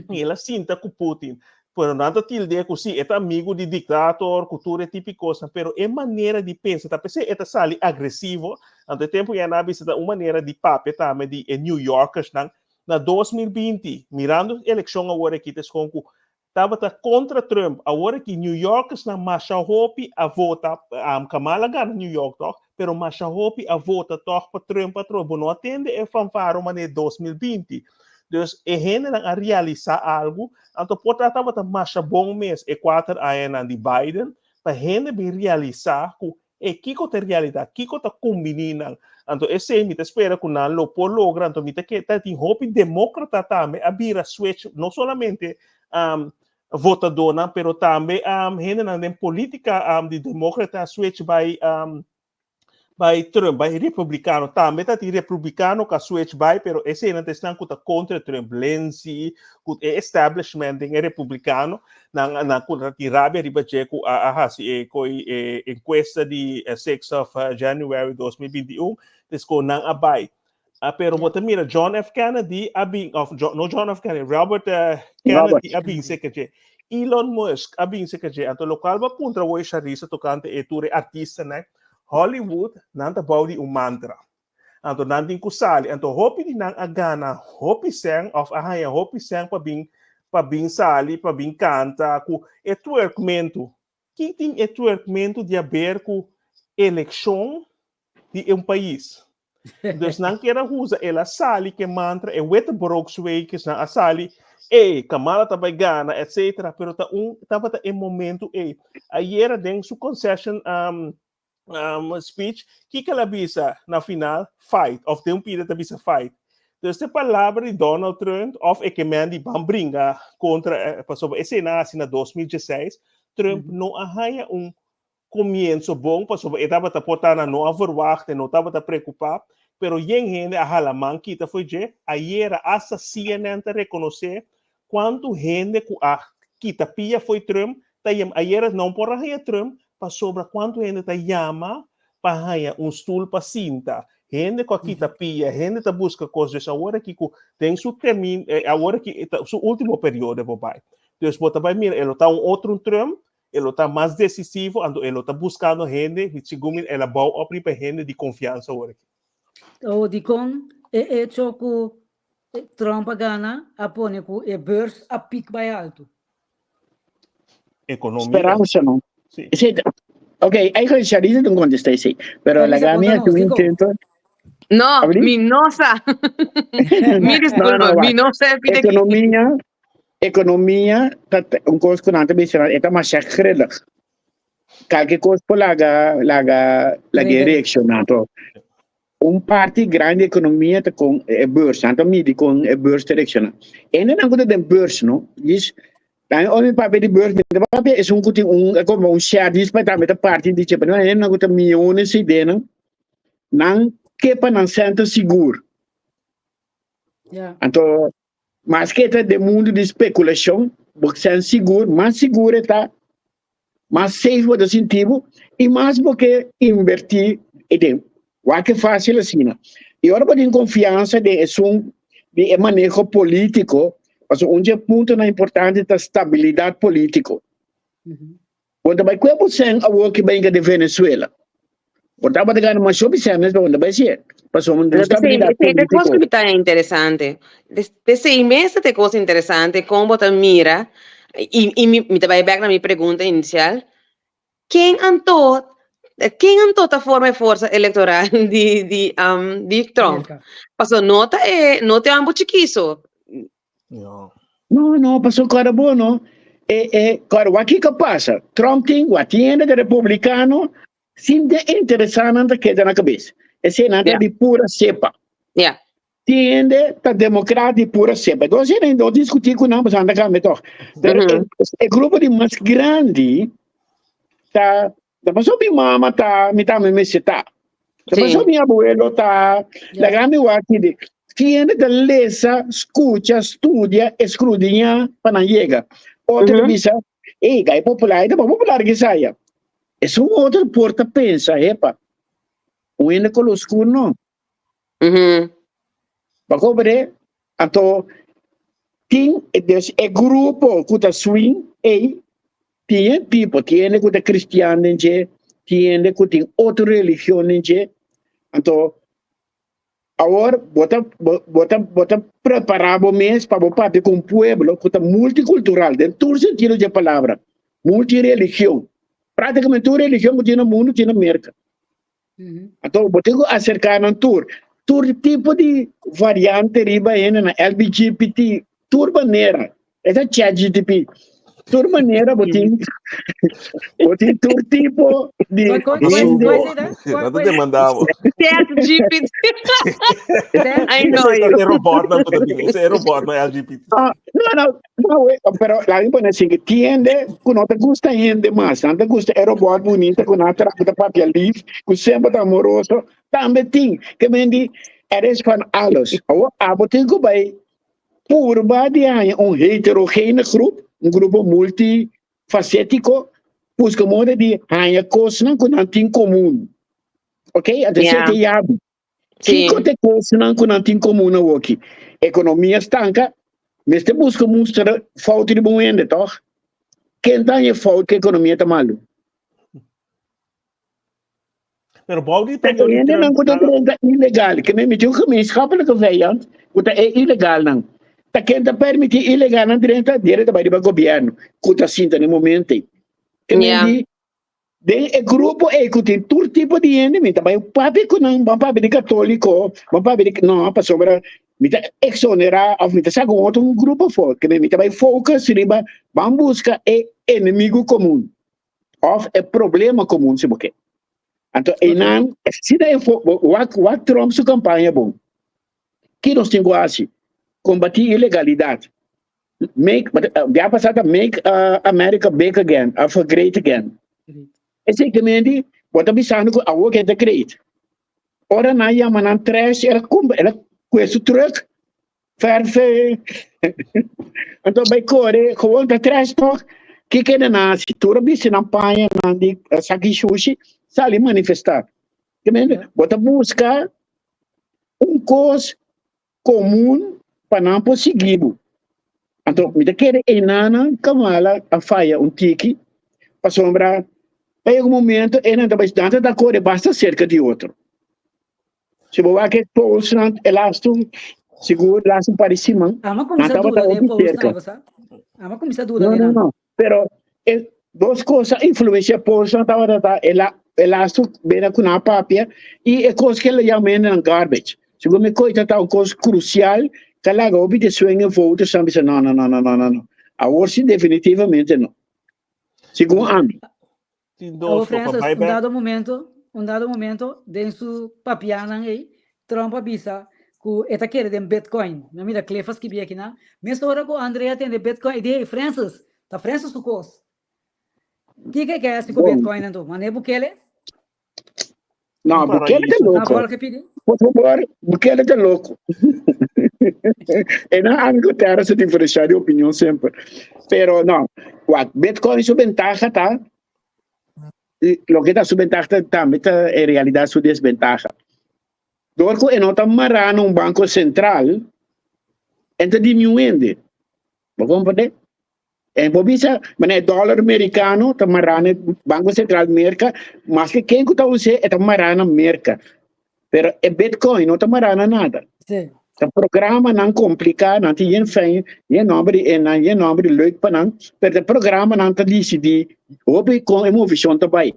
I el a sinta ku Putin. Pero nan ta tild'é ku sí, e ta amigu di diktator, ku tur e tipo di kosnan, pero e manera di pensa ta p'esei e ta sali agresivo. Anto e tempu ya nan a bisa ta un manera di papia tambe di e New Yorkersnan. Na 2020, mirando elekshon awor aki ta eskon ku tabata kontra Trump, awor aki New Yorkersnan masha hopi a vota, Kamala gana New York tòg, pero masha hopi a vota tòg pa Trump atrobe. Bo no a tende e fanfaro manera 2020. Dus e hendenan a realisá algu, anto por ta tabata masha bon mes e kuater añanan di Biden pa hende bin realisá ku e kiko ta e realidat, kiko ta kumbiní nan. Anto esei mi ta spera ku nan lo por logra, anto mi ta ke ta tin hopi demókrata tambe a bira switch, no solamente votadónan pero tambe hendenan den polítika di demókrata a switch bai bai Trump, bai republicano. Tambe ta tin republicano ka switch bai, pero eseinan ta esnan ku ta kontra Trump. Lindsey, ku e establishment den e republicano, nan nan ku ta tin rabia riba dje ku a a hasi e koi e enkuesta di 6 of January 2021, des ku nan a bai. Ah, pero bo ta mira John F. Kennedy a bin, of John, no John F. Kennedy, Robert eh, Robert. Kennedy a bin seka dje. Elon Musk a bin seka dje. Anto lokual bo a puntra woi Charissa tokante e tur e artistanan, Hollywood nan ta bou di un mantra. Anto nan tin ku sali. Anto hopi di nan a gana hopi sèn of a haña hopi sèn pa bin pa bin sali, pa bin kanta ku e twerkmentu. Ki tin e twerkmentu di haber ku elekshon di un pais? Dus nan kier a usa, el a sali ke mantra, e wittebrookswekers nan a sali, ey, Kamala ta bai gana, etcetera, pero ta un, tabata e momento ey. Ayera den su concession um, um, speech, kiko el a bisa na final? Fight, of den un pida ta bisa fight. Dus e palabra di Donald Trump, of e ke men di ban bringa kontra, eh, pasobra esei nan a hasi na 2016, Trump mm -hmm. no a haña un comienzo bon pasobra e tabata por ta na no a verwacht e no tabata preocupa pero yen hende a hala man kita fo'i dje ayera hasta CNN ta reconoce cuanto hende cu a kita pia fo'i Trump ta yama ayera no por a haya Trump pasobra cuanto hende ta yama pa haya un stoel pa sinta hende cu a kita pia hende ta busca cos dus awor aki cu den su termin awor aki su ultimo periodo por bai dus bo ta bai mira e lo ta un otro Trump E lo ta mas decisivo, anto e lo ta buscando hende, mi segun mi el a bou op riba hende di confiansa awor aki. O dikon e echo ku Trump a gana a pone ku e beurs a pik bai altu? Economia. Speransa no. Sí. Sí, ok, eigenlijk Charisse ta contesta esei. Pero Charisse, laga mi conta haci nos, un dikon? intento. No, Abri? mi no sa. Mi No, disculpa, no, mi wak. no sa e pida aki. Economia, Economia ta un cos cu nan ta menciona, e ta masha grillig. Calke cos por laga, laga, laga e Trigger. reacciona to. Un parti grandi di ekonomia ta kon e beurs, nan ta midi kon e beurs ta reakshoná. Hendenan ku ta den beurs no, djis, nan ora mi papia di beurs mi ta papia esun ku tin un, e komo un share djis pa tambe ta parti di dje, pero hendenan ku ta miyones di denan, nan ke pa nan sèn ta sigur. Anto, maske ta den mundu di spekulashon, bo sèn sigur, mas sigur e ta, mas safe bo ta sinti bo i mas bo ke invertí den. Wak ke fásil asina. I ora bo tin konfiansa den esun di e maneho polítiko, pasobra un dje puntonan importante ta stabilidat polítiko. Bo ta bai kue bo sèn awor ki bai den Venezuela. Bo tabata gana mas hopi sèn mes, bo no ta bai sier. Pasobra no tin stabilidat Esei ta polítiko. kos ku mi ta interesante. Esei mes ta e kos interesante, kon bo ta mira, i i mi mi ta bai bèk na mi pregunta inisial, ken anto, ken anto ta forma e forsa elektoral di di di Trump? Pasobra no ta e, no ta e ambo chikiso. No. No, no, paso kòrda bo no. E, e, kòrda wak kiko pasa. Trump tin, wak tin hende de republikano sin de interesá nan ta keda na kabes. Esei nan ta di pura sepa. Tin hende ta demokrat di pura sepa. Entonces hende no diskutí ku nan pasobra nan ta kambia tòg. Pero e grupo di mas grandi ta Ta paso mi mama ta, mi tambe mester ta. Ta paso mi abuelo ta, laga mi wak di. Ki hende ta lesa, skucha, studia, eskrudiñá pa nan yega. Otro ta bisa, ey, gai popular, e ta bon popular ki esaya. Esun otro por ta pensa, hepa, un hende koló skur no. Bo kobre? Anto tin dus e grupo ku ta swing ei tin e tipo, tin hende ku ta kristian den dje, tin hende ku tin otro religion den dje. Anto awor bo ta bo ta bo ta prepará bo mes pa bo papia ku un pueblo ku ta multikultural den tur sentido dje palabra, multireligion. Práktikamente tur religion ku tin na mundu tin na Merka. Anto bo tin ku aserká nan tur. Tur tipo di variante riba hende na LBGPT, tur manera. E ta ChatGTP. Tur manera bo tin bo tin tur tipo di hende. No te demandabo. ChatGPT. I know you. Ese robot nan ku ta bin. Ese robot na LGBT. Ah, no, no, no, pero la mi pone así, que tiende ku no ta gusta hende mas, nan ta gusta e robot bunita ku nan tra ku ta papia lief, ku semper ta amoroso, tambe tin, ke men di, er is van alles. Awor abo tin ku bai purba di haña un heterogene groep, un grupo multifacético, buska moda di haña kosnan ku nan tin komun. Ok, anto esei ta e yabi. Kiko ta e kosnan ku nan tin komun awoki? Ekonomia stanka, mester buska mustra fout riba un hende, tòg? Ken ta haña e fout ku ekonomia ta malu? Pero bou di Pero periodo di hendenan Trump ku ta nan drenta ilegal, ke men miti un gemeenschappelijke vijand, ku ta e ilegalnan. Ta ken ta permití ilegalnan drenta? Dere ta bai riba gobièrnu ku ta sinta na e momento ei. Ke men di den e grupo ei ku tin tur tipo di hende, mi ta bai papia ku nan, ban papia di katoliko, ban papia di, no, pasobra mi ta eksonerá òf mi ta saka un otro grupo afó. Ke men mi ta bai focus riba ban buska e enemigu komun. Of e problema komun si bo ke. Anto einan si ta e wak wak Trump su kampaña bon. Ki nos tin ku hasi? Kombatí ilegalidat. Make bia pasá ta make America big again of great again. Esei ke menti bo ta bisando ku awor ke ta great. Ora nan yama nan trash el a kumpra el a kue su truck Verfe. Anto bai kore, gewoon ta trash toch? Kiko nan a hasi? Tur a bisti nan paña nan di saki shushi, sali manifestá. Bo ta buska un kos komun pa nan por sigui bo. Anto mi ta kere enanan Kamala a faya un tiki pasobra pa yega un momento enan ta bai nan ta kore basta serka di otro. Si bo wak e polsnan e lastu, sigur lastu un par di siman, Ama nan kuminsá tabata duda den hopi polsnan, serka. bo sa? Ama kuminsá duda No, den no, nan. no. Pero e dos kos a influensia polsnan tabata ta e la e lastu bena ku nan a papia i e kos ke yama hende nan garbage. Sigur mi koita ta un kos krusial ta laga hopi di swing voters nan bisa no, no, no, no, no, no, no. Awor si definitivamente no. Segun ami. Tin Awo dos ko pa Francis, bai un bek. dado momento, un dado momento, den su papianan ei, Trump a bisa ku e ta kere den Bitcoin. Mi a mira Cliff a skibi akinan. Mesora ku Andrea tende Bitcoin, e di, hey Francis, ta Francis su kos. Kiko e ke hasi ku Bitcoin anto? Mane Bukele? No, Bukele ta loko. Por favor, Bukele ta loko. E nan ami ku Terra se diferencia di opinion semper. Pero no, wak, Bitcoin su bentaha ta, loke ta su bentaha ta tambe ta en realidad su desbentaha. Dor ku e no ta mará na un banko sentral, en ta diminuende. Bo komprende? En bo bisa, manera e dòler merikano ta mará na e Banko Sentral Merka, maske ken ku ta us'é, e ta mará na Merka. Pero e Bitcoin no ta mará na nada. Sí. Ta programanan kompliká, nan tin yen fijn, yen nòmber di enan, yen nòmber di leuk pa nan, pero ta programanan ta disidí hopi kon e movishon ta bai.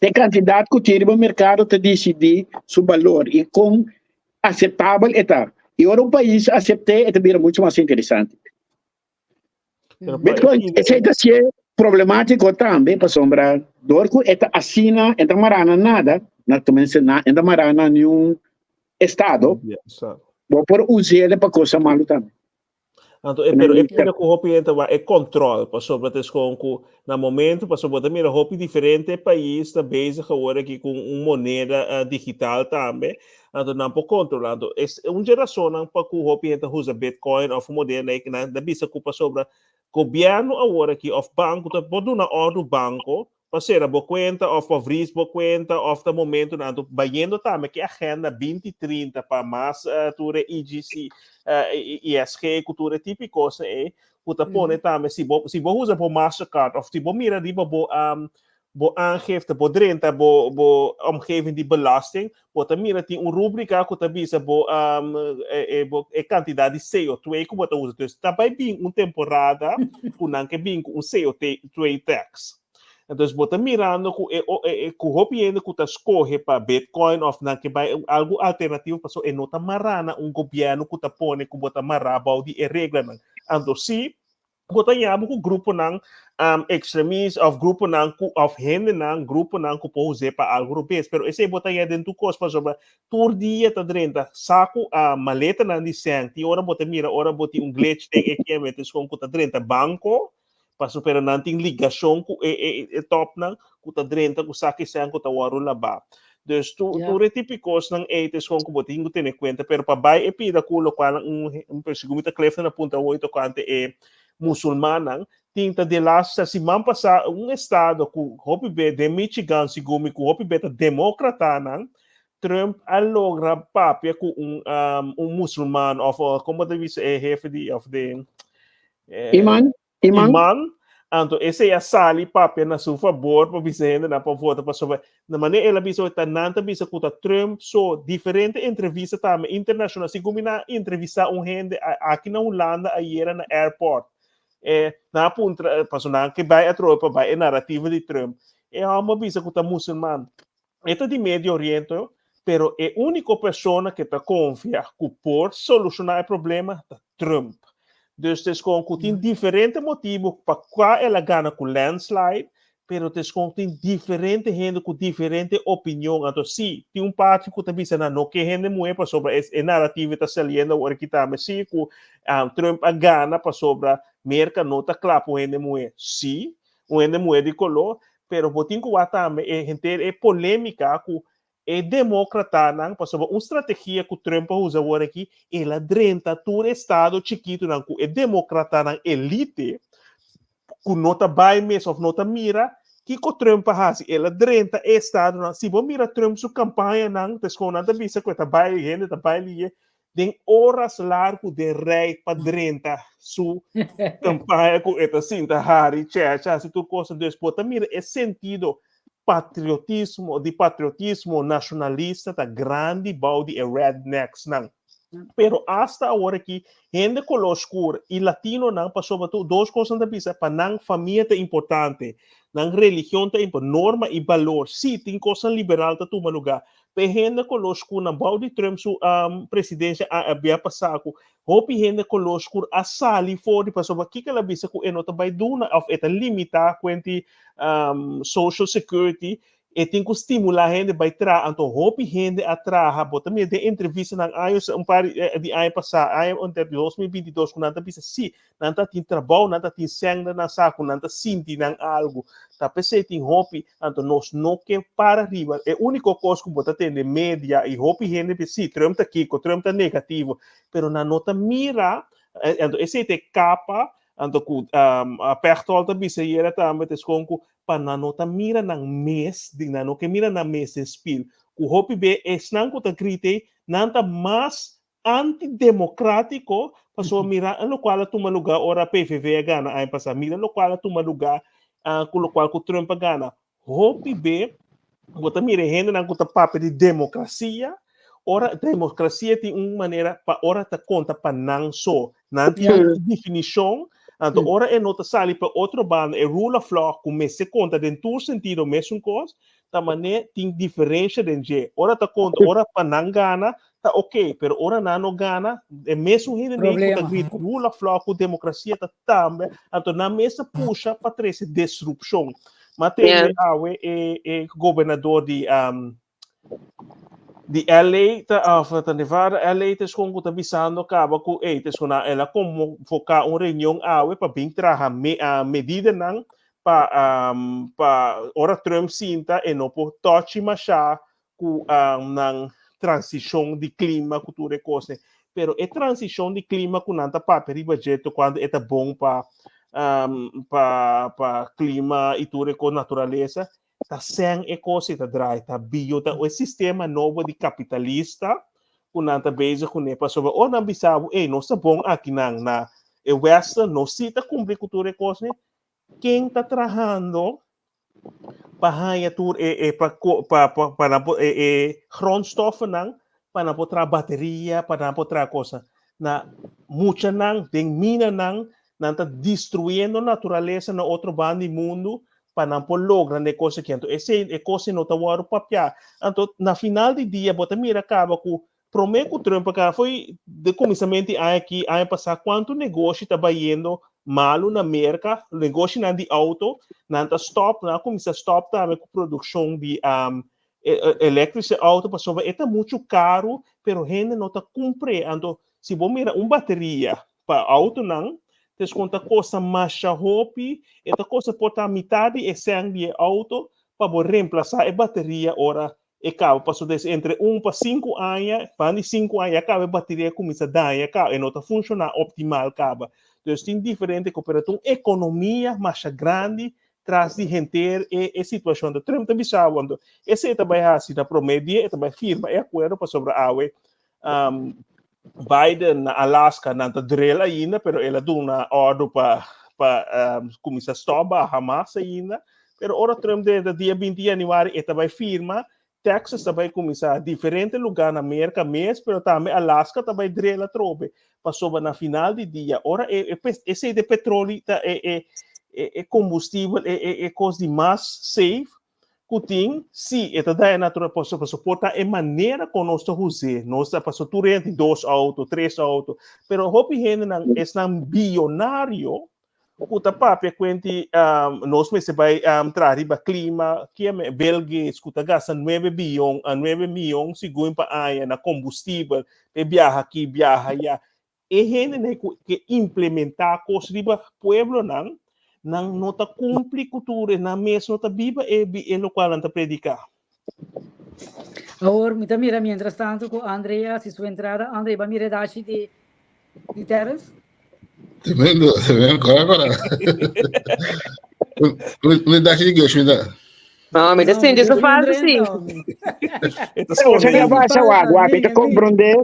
E kantidat ku tin riba merkado ta disidí su balor i kon aseptabel e ta. I ora un pais asept'é, e ta bira muchu mas interesante. Bitcoin, esei ta sié problemátiko tambe, pasobra dor ku e ta asina, e ta mará na nada, na tenminste na, e ta mará na niun estado, bo por us'é pa cosa malu tambe. Anto, e, pero e pida ku hopi gente wa e control, pasobra te skon ku na momento, pasobra bo ta mira hopi diferente pais ta bezig awor aki ku un moneda uh, digital tambe, anto nan por controla. Anto, es un dje rasonnan pa ku hopi gente usa Bitcoin of un moneda like nan ta bisa ku pasobra gobierno awor aki of banco ta por duna ordu banco pa sera bo kuenta òf pa vries bo kuenta òf ta momentunan anto bayendo tambe ku e agenda 2030 pa mas tur e EGC ESG ku tur e tipo di kosnan ei ku ta pone tambe si bo si bo usa bo Mastercard òf si bo mira riba bo bo aangifte bo drenta bo bo omgeving di belasting bo ta mira tin un rubrika ku ta bisa bo bo e kantidat di CO2 ku bo ta usa dus ta bai bin un temporada ku nan ke bin ku un CO2 tax. Entonces bo ta mirando ku e e ku hopi hende ku ta skohe pa Bitcoin of nan ke bai algu alternativo paso e no ta mará na un gobièrnu ku ta pone ku bo ta mará bou di e reglanan. Anto si bo ta yama ku gruponan um, extremist of gruponan ku of hendenan gruponan ku por us'é pa algu robes, pero esei bo ta ya den tur kos pasobra tur dia ta drenta saku uh, maletanan di sèn tin ora bo ta mira ora bo tin un glitch den ATM e ta eskon ku ta drenta banko Paso pero nan tin ligashon ku e e e topnan ku ta drenta ku saki sèn ku ta wòrdu labá. Dus tu Ja. tur e tipo di kosnan ei ta eskon ku bo tin ku tene kuenta, pero pa bai e pida ku lokual un un segun mi ta Clifton a puntra awor tokante e musulmannan, tin ta de laatste siman pasá un estado ku hopi be den Michigan segun mi ku hopi be ta demokratanan, Trump a logra papia ku un un musulman òf komo ta bisa e hefe di òf de Iman, Iman. Iman, anto esei a sali papia na su fabor pa bisa hendenan pa vota pasobra na manera el a bisa ta nan ta bisa ku ta Trump so diferente entrevista tambe internashonal segun mi nan a entrevista un hende aki na Hulanda ayera na airport e nan a puntra pasobra nan ke bai atrobe pa bai e narrativa di Trump e hòmber a bisa ku ta musulman E ta di Medio Oriente, pero e úniko persona ke ta konfia ku por solushoná e problema ta Trump. Dus ta eskon ku tin diferente motibu pa kua el a gana ku landslide, pero ta eskon tin diferente hende ku diferente opinion. Anto sí, tin un parti ku ta bisa nan no ke hende muhé pasobra e narrativa ta saliendo awor aki tambe sí ku Trump a gana pasobra Merka no ta kla pa un hende muhé. Sí, un hende muhé di koló, pero bo tin ku wak tambe e henter e polémika ku e demókratanan, pasobra un strategia ku Trump a usa awor aki, el a drenta tur estado chikitunan ku e demókratanan elite ku no ta bai mes òf no ta mira kiko Trump a hasi, el a drenta e estadonan, si bo mira Trump su kampañanan, ta eskon nan ta bisa ku e ta bai, hende ta bai liye, den horas largu den rij pa drenta su campaña cu e ta sinta hari, checha, haci tur cosa. Dus bo ta mira e sentido patriotismo, di patriotismo nacionalista ta grandi bou di e rednecks nan. Pero hasta awor aki hende color oscur y latinonan, pasobra tur dos cosnan ta bisa, pa nan famia ta importante, nan religion ta importante, norma y balor. Sí, tin cosnan liberal ta tuma lugar, Pe hende kolor skur na bou di Trump su presidencia a bia pasa ku hopi hende kolor skur a sali for di pasobra kiko el a bisa ku e no ta bai duna of e ta limita kuenti social security. E tin ku stimulá hende bai traha, anto hopi hende a traha. Bo ta mira den entrevistanan años, un par di aña pasá, aña anterior, 2022, ku nan ta bisa sí, nan ta tin trabou, nan ta tin sèn den nan saku, nan ta sinti nan algu. Ta p'esei tin hopi, anto nos no ke para riba. E úniko kos ku bo ta tende media i hopi hende bisa sí, Trump ta kiko, Trump ta negativo, pero nan no ta mira, anto esei ta e kapa, anto ku Pechtold ta bisa ayera tambe, ta eskon ku pa nan no ta mira nan mes, di nan no ke mira nan mes den spil. Ku hopi be esnan ku ta grita ei, nan ta mas antidemokratiko, pasobra mira en lokual a tuma lugá ora PVV a gana aña pasá, mira lokual a tuma lugá ku lokual ku Trump a gana. Hopi be bo ta mira e hendenan ku ta papia di demokrasia, ora demokrasia tin un manera pa ora ta konta pa nan so. Nan tin un definishon, anto ora e no ta sali pa otro banda, e rule of law ku mester konta den tur sentido mesun kos, ta manera tin diferensha den dje. Ora ta konta, ora pa nan gana, ta ok, pero ora nan no gana, e mesun hende ku ta grita rule of law ku demokrasia ta tambe, anto nan mes ta pusha pa trese disrupshon. Ma tende awe e e gobernador di um, di LA ta of ta Nevada, LA ta eskon ku ta bisando kaba ku ey ta eskon el a konvoká un reunion awe pa bin traha me, uh, medidanan pa um, pa ora Trump sinta e no por tochi masha ku um, nan transishon di klima ku tur e kos. Pero e transishon di klima ku nan ta papia riba dje tokante e ta bon pa um, pa pa klima i tur e kos naturalesa, ta sen e kos i ta draai, ta bio, ta e sistema nobo di kapitalista ku nan ta bezig kuné. Pasobra ora nan bisa bo, ey, nos ta bon akinan na e Western, nos si ta kumpli ku tur e kosnan, ken ta trahando pa haña tur e e pa pa pa pa nan por e e grondstoffennan pa nan por traha bateria, pa nan por traha cosa. Na muchanan den minanan nan ta destruyendo naturalesa na otro banda di mundu pa nan por logra e cosa aki. Anto esei e cosa no ta wòrdu papiá. Anto na final di dia bo ta mira kaba ku Promé ku Trump a kaba foi de kuminsamentu di aña aki, aña pasá, kuantu negoshi ta bayendo malu na Merka, negoshinan di outo, nan ta stòp, nan a kuminsá stòp tambe ku produkshon di elektrische outo pasobra e ta muchu karu, pero hende no ta kumpr'é. Anto si bo mira un bateria pa outonan, ta eskon ta kosta masha hopi, e ta kosta por ta mitad di e sèn di e outo pa bo remplasá e bateria ora E kaba paso des entre un pa sinku aña, banda di sinku aña ya kaba e bateria kuminsá daña kaba, e no ta funshoná optimal kaba. Dus tin diferente ko, pero ta un ekonomia masha grandi tras di henter e e situashon. Ta Trump ta bisa bo anto esei ta bai hasi na promé dia e ta bai firma e akuerdo pasobra awe Biden na Alaska nan ta drill ainda, pero el a duna ordu pa pa kuminsá stòp baha mas ainda. Pero ora Trump drenta dia 20 januari e ta bai firma, Texas ta bai kuminsá, diferente lugá na Merka mes, pero tambe Alaska ta bai drill atrobe. Pasobra na final di dia, ora e e esei de petroli ta e e e kombustibel, e e e kos di mas safe, ku tin, sí, e ta daña naturalesa, pasobra pasobra por ta e manera kon nos ta us'é, nos ta pasobra tur hende tin dos outo, tres outo, pero hopi hendenan esnan bionario ku ta papia kuenti nos mester bai traha riba klima, kieme Bill Gates ku ta gasta nuebe bion, nuebe mion segun pa aña na kombustibel pa e biaha aki biaha aya, E hendenan ku ke implementá kos riba pueblonan, nan no ta kumpli ku tur e nan mes no ta biba e e lokual nan ta prediká. Awor mi ta mira mientras tanto ku Andre a hasi su entrada. Andre, ba mira e dashi di di Terrence? Tremendo, tremendo. Kora, kora. Un dashi di Gershwin ta. No, mi ta sinti su falta, sí. E ta skonde Cosa que ahí. pasa, wak, wak, mi ta comprende,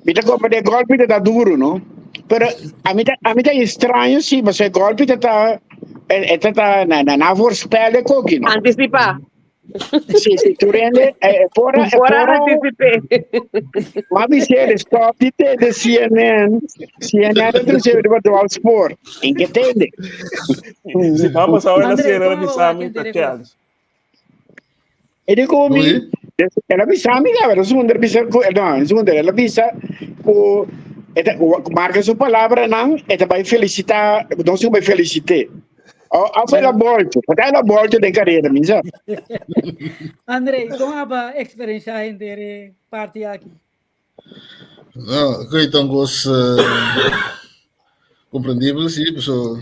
mi ta comprende golpe ta duro, no? Pero a mi ta, a mi ta extraño sí, pasobra e golpe ta ta, e, e ta ta na, na, na voorspelde koki, no? Anticipa. Sí, sí, tur hende, e, e pora, e Pora pora, anticipé. ma mi sê, stop di te de CNN, CNN ta trece riba dwaalspoor, in ke tende. Si pa pasado en la André, CNN ¿cómo va bisa mi a ta querer chance. E di ku mi, Oye, el a bisa mi kaba, zonder bisa ku, no, zonder, el a bisa ku e ta, marka su palabranan, e ta bai felisitá, nos tin ku bai felisit'é. Of el a bolto, porque el a bolto den carrera, misa. André, kon aba experiencia henter e party aki? No, ik weet dan comprendibel, sí, so,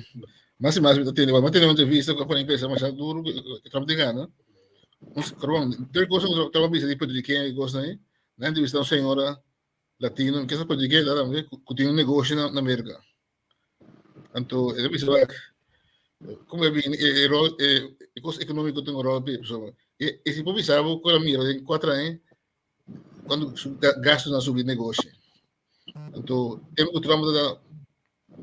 mas y mas mi ta tende, maar tende una entrevista ku a pensa mas duro, que Trump te gana. Un, perdón, ter cosa que Trump bisa di puertorriqueño y cosas ahí. Na entrevista una señora latino, que es puertorriqueña también, que tiene un negocio na América. Anto, e bisa wak, como e bini, e, e rol, e, e cos económico tin un rol pe, so, e, e si por bisa bo, ku mira, den 4 aña, cuando su gasto na subi negocio. Anto, tempo ku Trump ta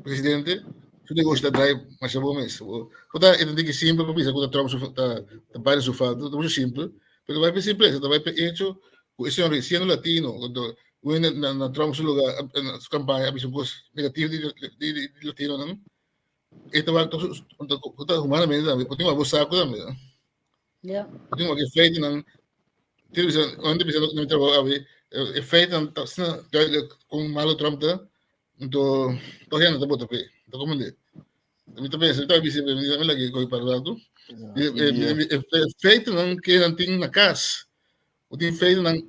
presidente, su negocio ta draai mas bo mes. Bo ta entendí que simpel pa bisa ku Trump su ta Biden su falta, ta mucho simpel, pero vai pe simpleza, ta vai pe hecho, ku e señor siendo latino, cuando na Trump su lugar, na su campaña, a bisa un cos negativo di latino nan, e ta ta humanamente tambe, bo tin un saco tambe, no? Bo tin un feito nan, tin bisa, onde bisa no trabalho abi, e feito nan ta asina duidelijk con malo Trump ta, anto toch no ta bota pe, ta como de. Mi ta pensa, mi ta bisa, mi lagi koi para rato. E feito nan que nan tin na cas. Bo tin feito nan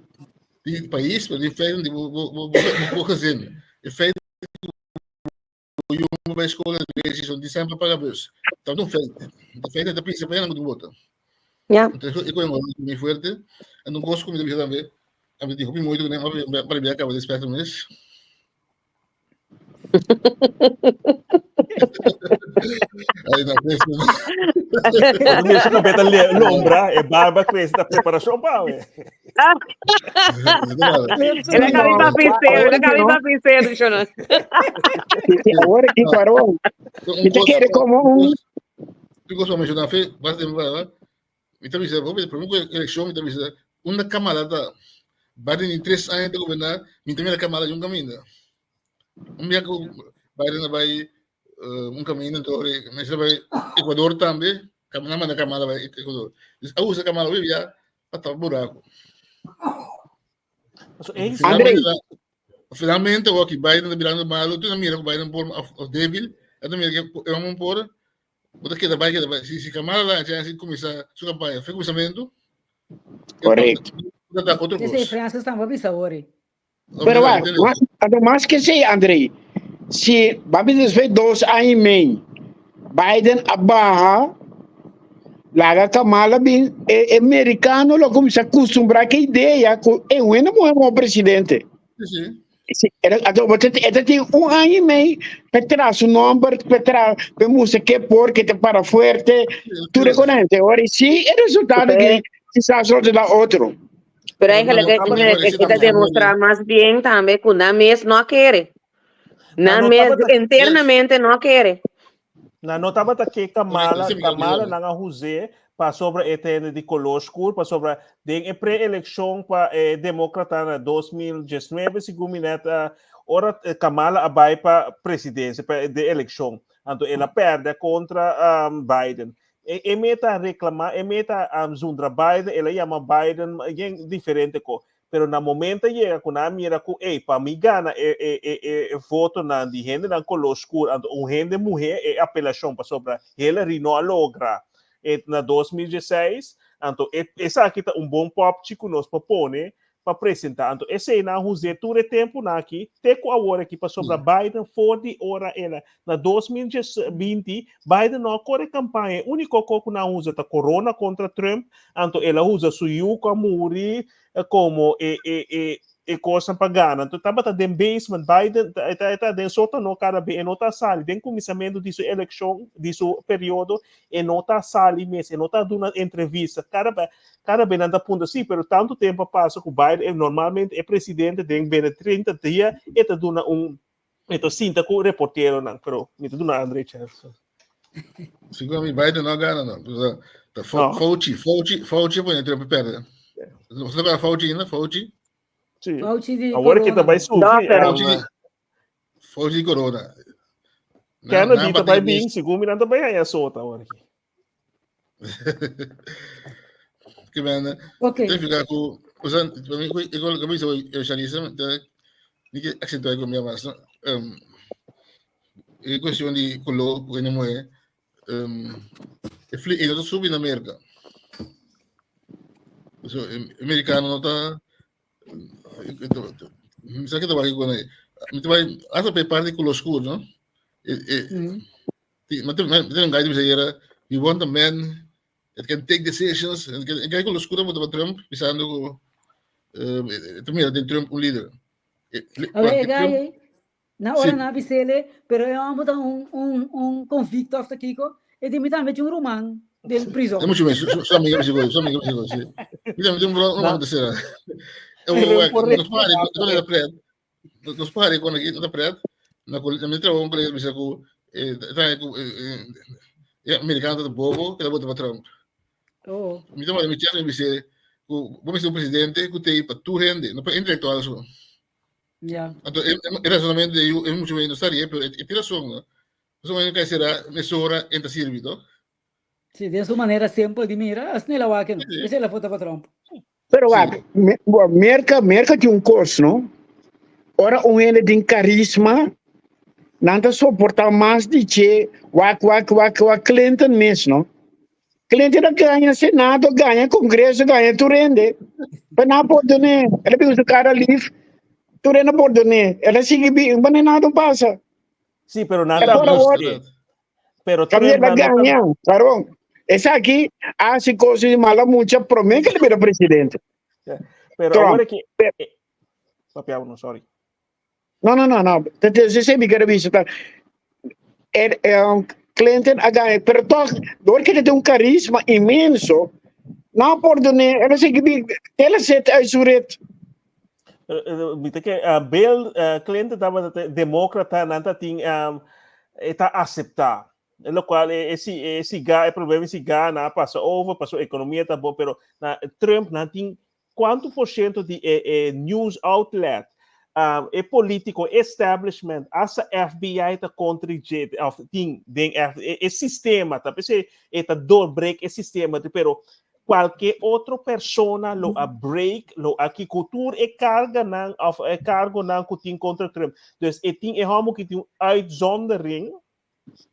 di país, pero tin feito di bo gezin. E feito ku yu bai skola di son di sempre paga bus. Ta un feito. E feito ta principal nan ku bota. Então, eu conheço muito fuerte. Eu não gosto como bisa também. A mim digo muito né, para mim acaba de espectro mesmo. Aí na frente. Quando mi kabeta lombra, e barba crece da preparação pa, we. El a kaba papi serio, el a kaba papi serio, Jonas. Awor aki, Cuarón, mi ta kere como un Tu gosto mencionar fe, basta de mi ta bisa, prome eleccion mi ta bisa, una Kamala ta, Biden in 3 aña ta gobernar, mi ta mira Kamala un caminda. Un dia ku Biden bai un caminda, anto mester bai Ecuador tambe, na manda Kamala bai Ecuador. Dus a usa Kamala ya pa tapa buraco. So, eh, André. Finalmente, o que Biden ta birando malo, tu mira ku Biden por of débil, tu mira ku e homem por, bo keda bai, keda bai. Si Kamala la, ya si kuminsá su kampaña, foi kuminsamentu. Correcto. Ta otro Esse kos. Francis estava bisa awor. Pero wak, mas que sí, André, si vamos después 2 aña i mei, Biden a baha, laga Kamala bin, e amerikano lo kuminsá kustumbrá ku e idea ku e bueno como presidente. Si. Si, anto, tin un aña i mei pa traha su nòmber, pa traha, pa mustra ku porque ta para fuerte, tur rekonosé. Awor, si e resultado ku kisas otro da otro. Pero eigenlijk No, no, e ta demostrá mas bien tambe ku nan mes no kere. Nan No, mes internamente no kere. Na no tabata ke Kamala, Sim, Kamala sim. nan a us'é pa sobre e tende di koló skur, pa sobre den e pre-election pa demókrata na 2019, segun mi net, ora Kamala a bai pa presidensia, pa de election. Anto el a pèrdè kontra Biden. E meta reklamá, e meta zundra Biden, el a yama Biden yen diferente ko. Pero na momento yega ku nan mira ku, ei, pa mi gana e voto nan di hende nan koló skur, anto un hende muhé e apelashon pa sobre Hillary no a logra e na 2016, anto esaki ta un bon popchi ku nos pa pone pa presentá. Anto esei nan us'é tur e tempu nan aki, te ku awor aki pa sobre Biden for di ora ela na 2020 Biden no a kore kampaña, úniko ku nan usa ta corona kontra Trump, anto el a usa su yu ku a muri komo e kos pa gana. Anto tabata den basement, Biden ta den sótano kada be, e no ta sali den kuminsamentu di su elekshon, di su periodo, e no ta sali mes, e no ta duna entrevista. Kada be nan ta punta si, pero tantu tempu pasa ku Biden normalmente e presidente den bene 30 dia e ta duna un e ta sinta ku reportero nan, pero mi ta duna André chance. Segun mi, Biden no gana, no. Ta No. Fauci pone Trump pèrdè. Bo sa Fauci ainda? Fauci? Si. Fauci di Awor ku corona. bai sufri. Doctor. Fauci di corona. Kennedy ta bai bin, segun mi nan ta bai haña sota awor aki. Ke men, te fica ku, o sea, pa mi, igual ku mi racialism, te, ni ke aksentuá ku mi mas, no? E kuestion di koló, ku hende muhé. Um, e fli e no ta subi na Merka. So, e americano no ta mi sa que ta bai con mi ta bai hasta pe parte con oscuro, no? E, e, ti, ma te, ma te un guy di era, we want a man that can take decisions. En que guy con oscuro mo Trump pisando ku eh, te mira den Trump un líder. A ver, e guy, Na ora nan a bis'ele, pero e hòmber ta un un un konvikto òf ta kiko, e di mi tambe tin un ruman den prizòn. E muchu mes, su amiga bis'e su amiga bis'e si. Mi tambe tin un ruman ku ta sera. E nos pari, nos ta pret, nos pari kon aki, nos ta pret, na na mi trabou un kolega bisa ku e ku e amerikano ta bobo ku ta bota pa Trump. Oh. Mi ta manda mi chèt mi bis'e ku bo mester un presidente ku t'ei pa tur hende, no pa intelektual so. Ja. Anto, e, e razonamento de e mucho menos estaria, pero e, e razón, no? Eso men kai será mesora enta sirvi, to? Sí, de su manera simpel di mira, asina el a wak, no? Sí. Esa es la foto pa Trump. Pero Sí. wak, me, bo, Merca, Merca tin un kos, no? Ora un hende tin karisma, nan ta soporta mas di che wak, wak, wak, wak Clinton mes, no? Clinton a gaña Senado, gaña Congreso, gaña tur hende. Pa nan a pordon'é. El a bin su cara lif, tur hende a pordon'é. El a sigui bin, pa nada pasa. Sí, pero nan E ta por awor, abus'é. Pero Camila Trump nan no ta gaña, varón. Esaki haci cosas di mala mucha promé que el bira presidente. Pero Trump. awor ki Pe- papia uno, sorry. No, no, no, no. Dat is esei mi quiere bisa. Ta, er, Clinton a gana, pero toch, door que tin un carisma inmenso, no pordone, el a sigui bi, el a zet uit su rit. Mi ta ke Bill Clinton tabata demókrata, nan ta tin e ta aseptá. E lokual e si e si ga e problema si gana a pasa over, paso ekonomia ta bon, pero na Trump nan tin Cuanto por ciento di e e news outlet, um, e politico, establishment, hasta FBI ta contra dje, of tin den F, e, e sistema, ta p'esei e ta doorbreek e sistema, pero cualke otro persona lo a break, lo a kico tur e carganan of e cargonan cu tin contra Trump. Dus e tin e homber cu tin un uitzondering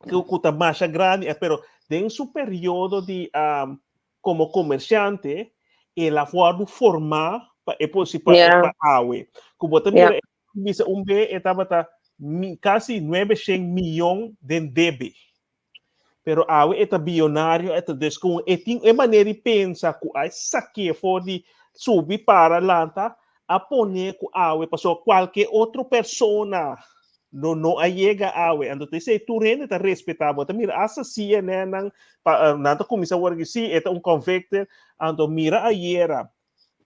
cu, cu ta masha grandi, pero den su periodo di um, Komo komersiante, el a wòrdu formá pa e posi pa Yeah. pa awe. Ku bo ta Yeah. mira, e bisa un be e tabata mi, kasi 900 miyon den debe. Pero awe e ta biyonario, e ta dus ku e tin e manera di pensa ku a saké for di subi para lanta a pone ku awe pasobra kualke otro persona no no a yega awe. Anto ta esei tur hende ta respetá bo. Ta mira hasta CNN nan pa nan ta kuminsá wòrdu ki sí e ta un convicted. Anto mira ayera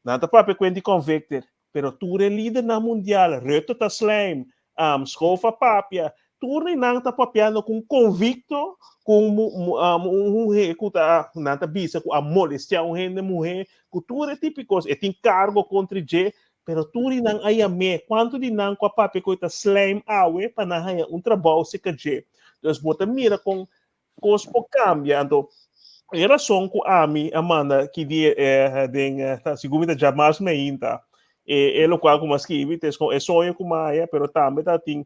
nan ta papia kuent di convicted pero tur e lidernan mundial Rutte ta slijm, um, Schoof a papia, tur di nan ta papiando ku un convicto ku un un muhé ku ta nan ta bisa ku a molestiá un hende muhé ku tur e tipo di kos e tin kargo kontra dje Pero tur di nan a yam'é. Kuantu di nan ku a papia ku e ta slijm awe pa nan haña un trabou serka dje? Dus bo ta mira kon kos por kambia. Anto, e rason ku ami a manda ki dia den, segun mi ta djamars meinta, e e lokual ku mi a skibi ta e soño ku mi a haña, pero tambe ta tin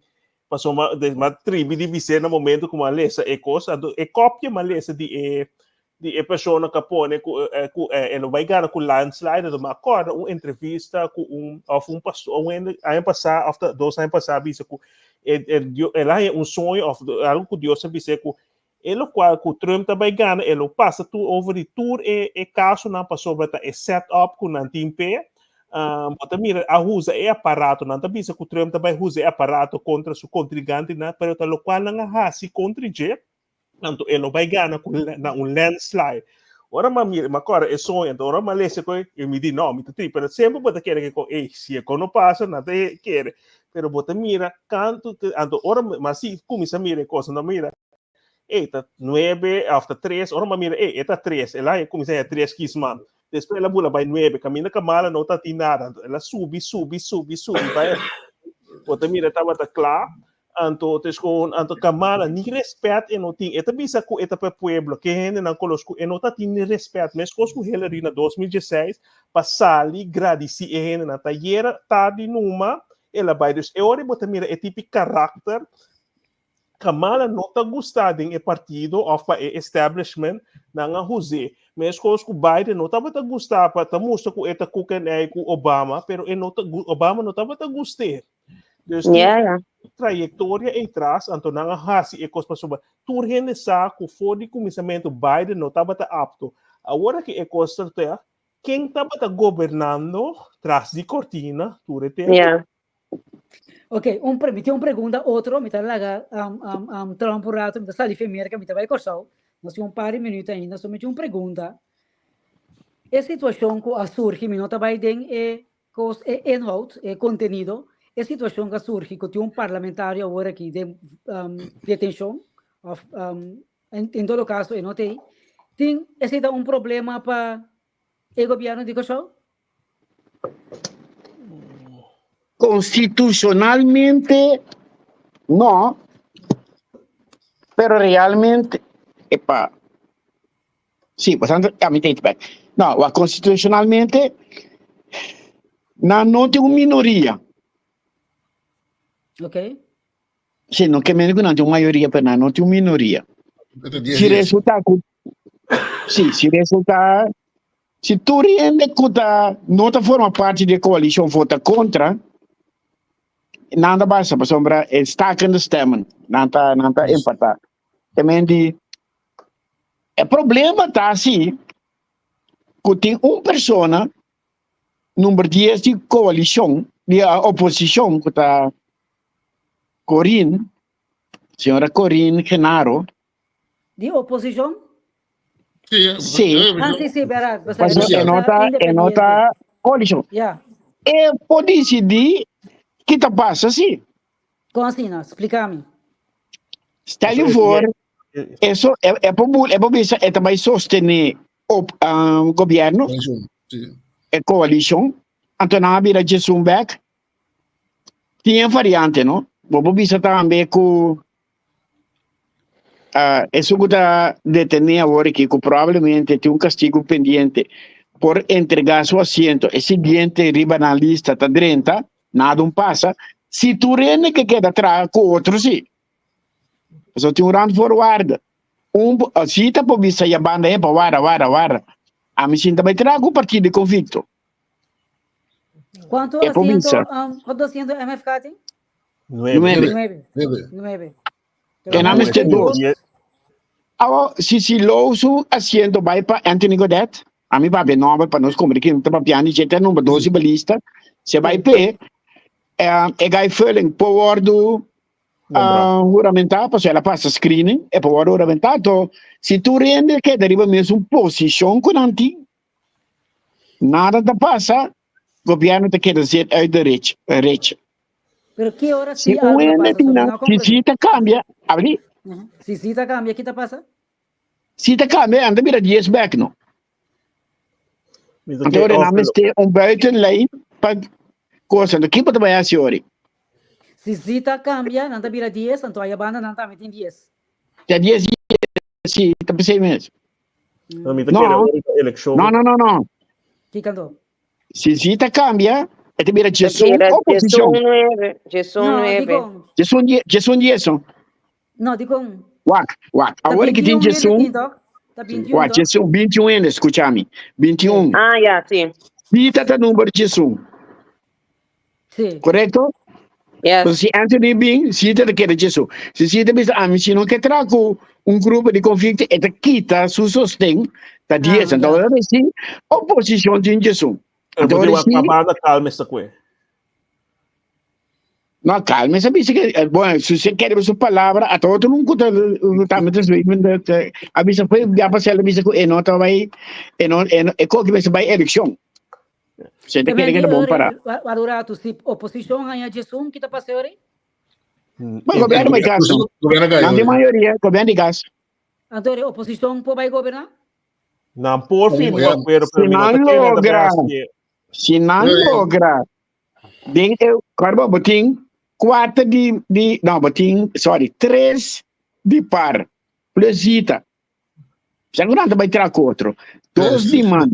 pasobra mi a tribi di bis'é na momento ku mi a lesa e kos. Anto e kopia mi a lesa di e di e persona ku a pone ku ku e lo bai gana ku landslide, anto mi a kòrda un entrevista ku un òf un pastor un hende aña pasá òf ta dos aña pasá a bisa ku e e el a haña un soño òf algu ku Dios a bis'é ku e lokual ku Trump ta bai gana e lo pasa tur over di tur e e kasonan pasobra ta e set up ku nan tin p'e bo ta mira a usa e aparato nan ta bisa ku Trump ta bai usa e aparato kontra su kontrigantenan pero ta lokual nan a hasi kontra dje. Anto e lo bai gana ku na un landslide. Ora m'a mira, m'a kòrda e soño, anto ora m'a lesa koe, i mi di, no, mi ta tri, pero semper bo ta kere ke kon, ey, si e kon no pasa, nan ta kere. Pero bo ta mira kantu, anto ora m'a si kuminsá mira e kos, anto m'a mira, ey, ta nuebe òf ta tres, ora m'a mira, ey, e ta tres, el a kuminsá haña tres kisman. Despues el a bula bai nuebe, kaminda Kamala no ta tin nada, anto el a subi, subi, subi, subi, bai, bo ta mira tabata kla, Anto ta escoge anto Kamala ni respet e no tin. E ta bisa cu e ta pa e pueblo, ke hendenan colos cu e no ta tin ni respet. Mescos cu Hillary na 2016 pa sali gradici e hendenan. Ta yera tardi numa el a bay. Dus e ora bo ta mira e tipi karakter. Kamala no ta gusta den e partido òf pa e establishment, nan a huz'é. Meskos ku Biden no tabata gusta pa ta mustra ku e ta koek en ei ku Obama, pero e no ta Obama no tabata gust'é. Dus tin Ja, ja. trayektoria ei tras, anto nan a hasi e kos pasobra tur hende sa ku for di kuminsamentu Biden no tabata apto. Awor aki e kos ta ta, ken tabata gobernando tras di kortina tur e tempu? Ja. Ok, un pre, mi tin un pregunta otro, mi ta laga um, um, um, Trump un rato, mi ta sali fi Merca, mi ta bai Kòrsou. Nos tin un par di minuut ainda, so mi tin un pregunta. E situashon ku a surgi, mi no ta bai den e kos, e inhoud, e kontenido, e situashon ku a surgi ku tin un parlamentario awor aki den um, detenshon, òf um, en, en todo kaso e no t'ei, tin, esei ta un problema pa e gobièrnu di Kòrsou? Constitucionalmente no, pero realmente, epa, sí, bastante, a mi take back. No, wa constitucionalmente nan no tin un minoria. Ok. Sí, no ke mende ku nan tin un mayoria, pero nan no tin un minoria. Si resulta ku, sí, si resulta Si tur hende ku ta no ta forma parti di e koalishon vota kontra, nan ta basa pasobra e stakende stemmen, nan ta nan ta empatá. Te men di e problema ta si ku tin un persona number dies di koalishon di oposishon ku ta Corinne, señora Corinne Genaro. Di oposishon? Sí. Ah, sí, sí, verdad. Paso e no ta, e no ta coalition. Ja. E por decidí ki ta pasa, sí. Kon asina? Explícame. Stel je voor, eso, e, e por, e por bisa, e ta bai sostener op um, gobierno, e coalition, anto nan a bira djesun bek. Tin e variante, no? Bo por bisa tambe ku Uh, esun ku ta detené awor aki, ku probablemente tin un kastigo pendiente, por entregá su asiento. E siguiente riba nan lista ta drenta, nada un pasa. Si tur hende ke keda traha ku otro sí. Pasobra tin un randvoorwaarde. Un, si ta por bisa ya banda epa, wara, wara, wara. Ami sinta bai traha ku partido di konvikto. Kuantu E por asiento, bisa. um, kuantu asiento MFK tin? Nuebe. Nuebe. Nuebe. Nuebe. Nuebe. E nan mester dos. Awo, si si Low su asiento bai pa Anthony Godet, a mi papia nomber pa nos komprende kin ta papiando, dje ta number dos riba lista, se bai p'e, e Guy Furling por wordu huramentá, pasobra el a pasa screening, e por wordu huramentá. Anto, si tur hende keda riba mesun posishon ku nan tin, nada ta pasa, gobierno ta keda zet uit de recht. Pero ki ora Si si un algo ta hende pasa? tin Sorry, nan, no si comprendí. si ta cambia, abri, Ujú. Si si ta cambia, ki ta pasa? si ta cambia, anda bira 10 back no. Mi ta Anto ke ora nan of mester un buitenlijn pa cosa. Anto kipo ta bai hasi ori? Si si ta cambia, nan ta bira 10, anto aya banda nan tambe tin 10. Ta 10 si, ta pesey mes. No, mi ta No. kere ora ta elekshon. No, no, no, no. Ki kanto? Si si ta cambia, e ta bira djesun Bira oposicion. djesun nuebe, djesun No, nuebe. dikon. Djesun die, djesun dieso. No, dikon. Wak, wak. Ta Awor ki tin 21 hende djesun, tin, tok? Ta 21, wak, tok? djesun, 21 hende, scucha mi. 21. Ah, ya, si. Pita ta number djesun. Sí. Correcto? Yes. Pues si Anthony bin, si ta keda djesun. Si si ta bisa, ami si no ke traha ku un grupo di conflicto, e ta kita su sosten, ta dies. Ah, Anto ya. ora si oposicion tin djesun. Pero Anto bo ora tin si wak banda calma esta kue. No, calma esa bisa que, bueno, si usted quiere su palabra, a todo otro nunca también te sube, a bisa fue ya pasé la bisa que no estaba ahí, no, no, e coge bisa by elección. Se te quiere que bon para. Warurato, si oposición haña djesun, kita pasa ori? Bueno, gobierno by gas. Gobierno No de mayoría, gobierno de gas. Anto oposición por bay gobernar? Nan por firma Ja. un acuerdo, pero Si mi no nan ta kere nan ta logra. hasi. Si nan Ja, ja. logra, den e, carbo botin, cuatro di, di, no, botin, sorry, tres di par, plus zita. Sa ku nan ta bai traha ku otro. Dos di man.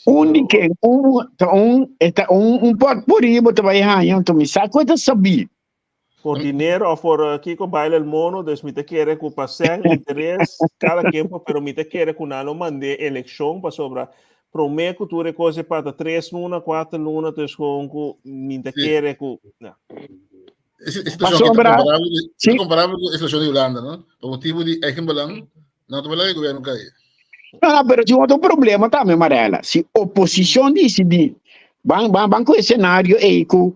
Un di ken, un, ta un, e ta un, un potpourri bo ta bai haña, anto mi sa ku e ta sabí. Por dinero of por eh, kiko baila el mono, dus mi te kere ku pa sen interes cada quien, pero mi te kere ku nan lo mande eleccion pasobra prome ku tur e cosa pata tres luna, cuatro luna, dus gewoon ku mi te kere ku ja. E situacion aki ta comparabel, sí. comparabel cu e situacion di Hulanda, no? Pa motibo di eigen belang, no ta belang e gobierno cai. No, no, pero tin otro problema tambe, Marella. Si oposicion dicidi, ban, ban, ban cu e scenario ei cu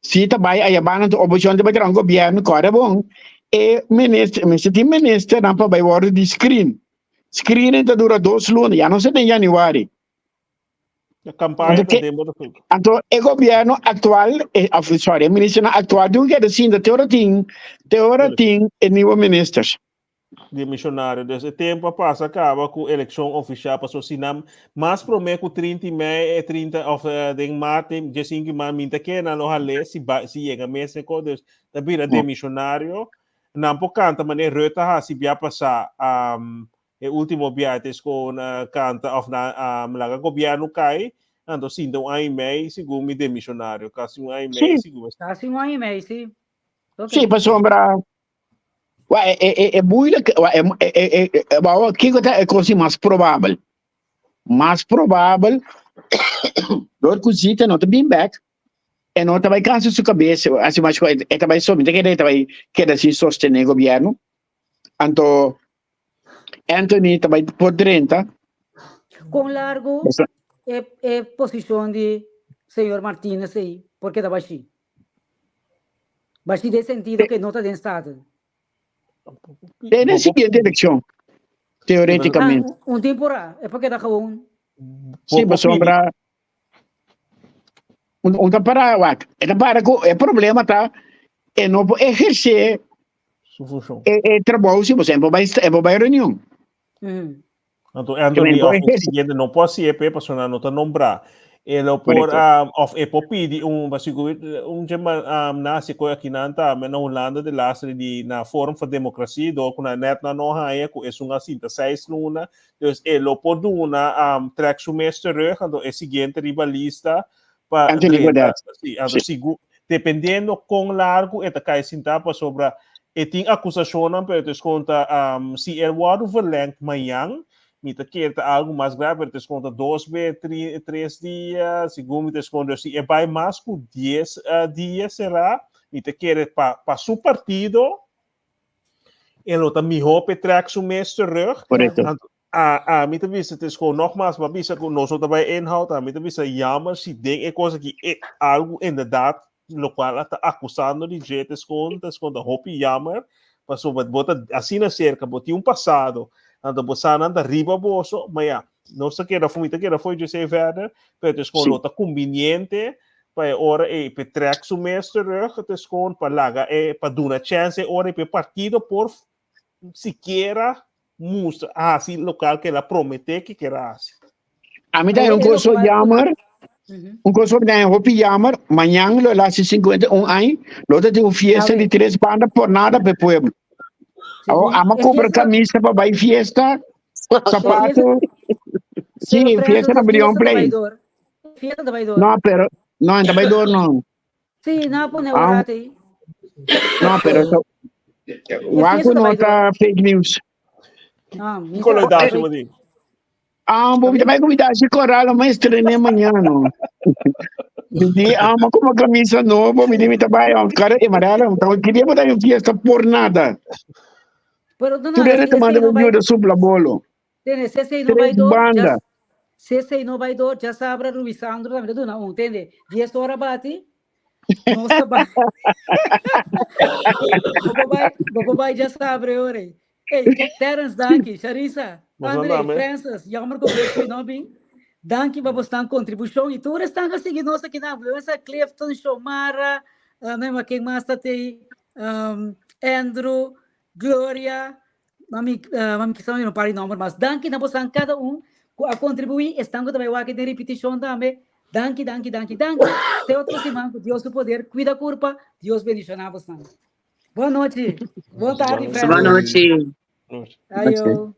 si ta bai aya banda tu oposicion ta bai traha un gobierno, core bon, e minister, mester tin ministernan pa bai wordo di screen. Screening ta dura dos luna, ya no se den januari. De campaña ta den boto goed. Anto e gobierno actual, e, of, sorry, e ministernan actual tin keda sinta te ora tin, te ora tin e nieuwe ministers. Di missionario. Dus e tempo a pasa caba cu eleccion oficial paso si nan mas prome cu 30 mei e 30 of uh, den maart de 5 maart minta ke nan lo hale si ba, si yega mes ko dus ta bira demissionario. Nan por canta mane Rutte hasi bia pasa um, E ultimo biaha te skon kanta of na laga gobierno kai, anto sinta un aña y mei segun mi demisionario, kasi un aña y mei segun mi. Kasi un aña y mei, si. Okay. Sí, pasobra wa e e e e moeilijk wa e e e e wa kiko ta e kos mas probabel. Mas probabel door ku Zita no ta bin back e no ta bai kansa su kabes asi mas ku e ta bai so mi ta kere e ta bai keda sin sostené gobierno. Anto Anthony ta bai por drenta. Con largo e, e posicion di señor Martinez ei por keda bashi? Bashi den sentido que no ta den Staten. Den e siguiente eleccion, teoreticamente. Ah, un temporada, e por keda gewoon. Sí, pasobra un, un ta para, wak, e ta para ku e problema ta e no por ejercer Su función. E, e trabou si, bo bai, e bo bai reunion. Mm. Anto Anthony of e siguiente no por hasié pe pasobra no ta nombrá. E lo por um, of e por pidi un basico un jema um, na hasi koe akinan tambe na Hulanda de laatste di na Forum voor Democratie door ku na net na no haña ku esun a sinta seis luna. Dus e lo por duna um, trek su mes terug anto e siguiente riba lista pa Anthony drenta. Godet. Sí, anto sigu dependiendo kon largu e ta kai sintá pasobra e tin akusashonnan pero ta konta um, si el wòrdu verlengd mañan mi ta kere ta algu mas grave pero ta konta dos be tri, tres dia segun mi ta konta si e bai mas ku dies uh, dia será mi ta kere pa pa su partido e lo ta mihó p'e trek su mes terug. Correcto. Anto, a, a mi ta bisa, het is gewoon nogmaals, maar bisa ku nos no ta bij inhoud, a mi ta bisa jammer si den e cosa ki e algo inderdaad, locual a ta acusando di dje, het is gewoon, het is gewoon ta hopi jammer, pasobra bo ta asina cerca, bo tin un pasado, anto bo sa nan ta riba boso, maar ja, nos ta keda, mi ta keda fo'i dje verder, pero het is gewoon lo ta conveniente pa e ora ei p'e trek su mes terug, het is gewoon pa laga e, pa duna chance e ora ei p'e partido por sikiera mustra, hasi local ke el a promete ke kier a hasi. A mi ta un cosa jammer, un cosa mi hopi jammer, mañan lo el hasi 51 aña, lo ta tin un fiesta di tres banda por nada p'e pueblo. Awor, ama compra camisa pa bai fiesta, zapato, sí, fiesta na Brion Play. Fiesta ta bai door. No, pero, no, ta bai door no. Sí, no pone ah. ahí. No, pero so, Waku no ta fake news. No, Kiko lo da, Timothy? Ah, bo también como da si coral, ma estrené mañana. Mi ama como camisa nuevo, mi mi tabay, cara e marala, então queria botar em fiesta por nada. Pero no, Tu deve te manda um vídeo supla bolo. Tende, se sei no Tres bai door, banda. já, se sei no bai door, já sabra Ruisandro tambe ta duna un, tende? 10 ora bati, nos ta bai. Bo por bai, bo por bai já sabra e ora ei. Ei, Terence, danki. Charissa, Nos André, andame. Francis, jammer ku Richie no bin. Danki pa bosnan kontribushon i tur esnan ku a sigui nos aki na Bluensa, Clifton, Shomara, uh, no ma ken mas ta tei, um, Andrew, Gloria, Mami, uh, mami kisa no pari nomber, mas danki na bosan cada un ku a kontribuí, esnan ku ta bai wak den repetishon tambe. Danki, danki, danki, danki. Te otro siman ku Dios su poder kuida kurpa, Dios bendishoná bosan. Boa nochi. Boa tarde, Boa Francis. nochi. Ayo.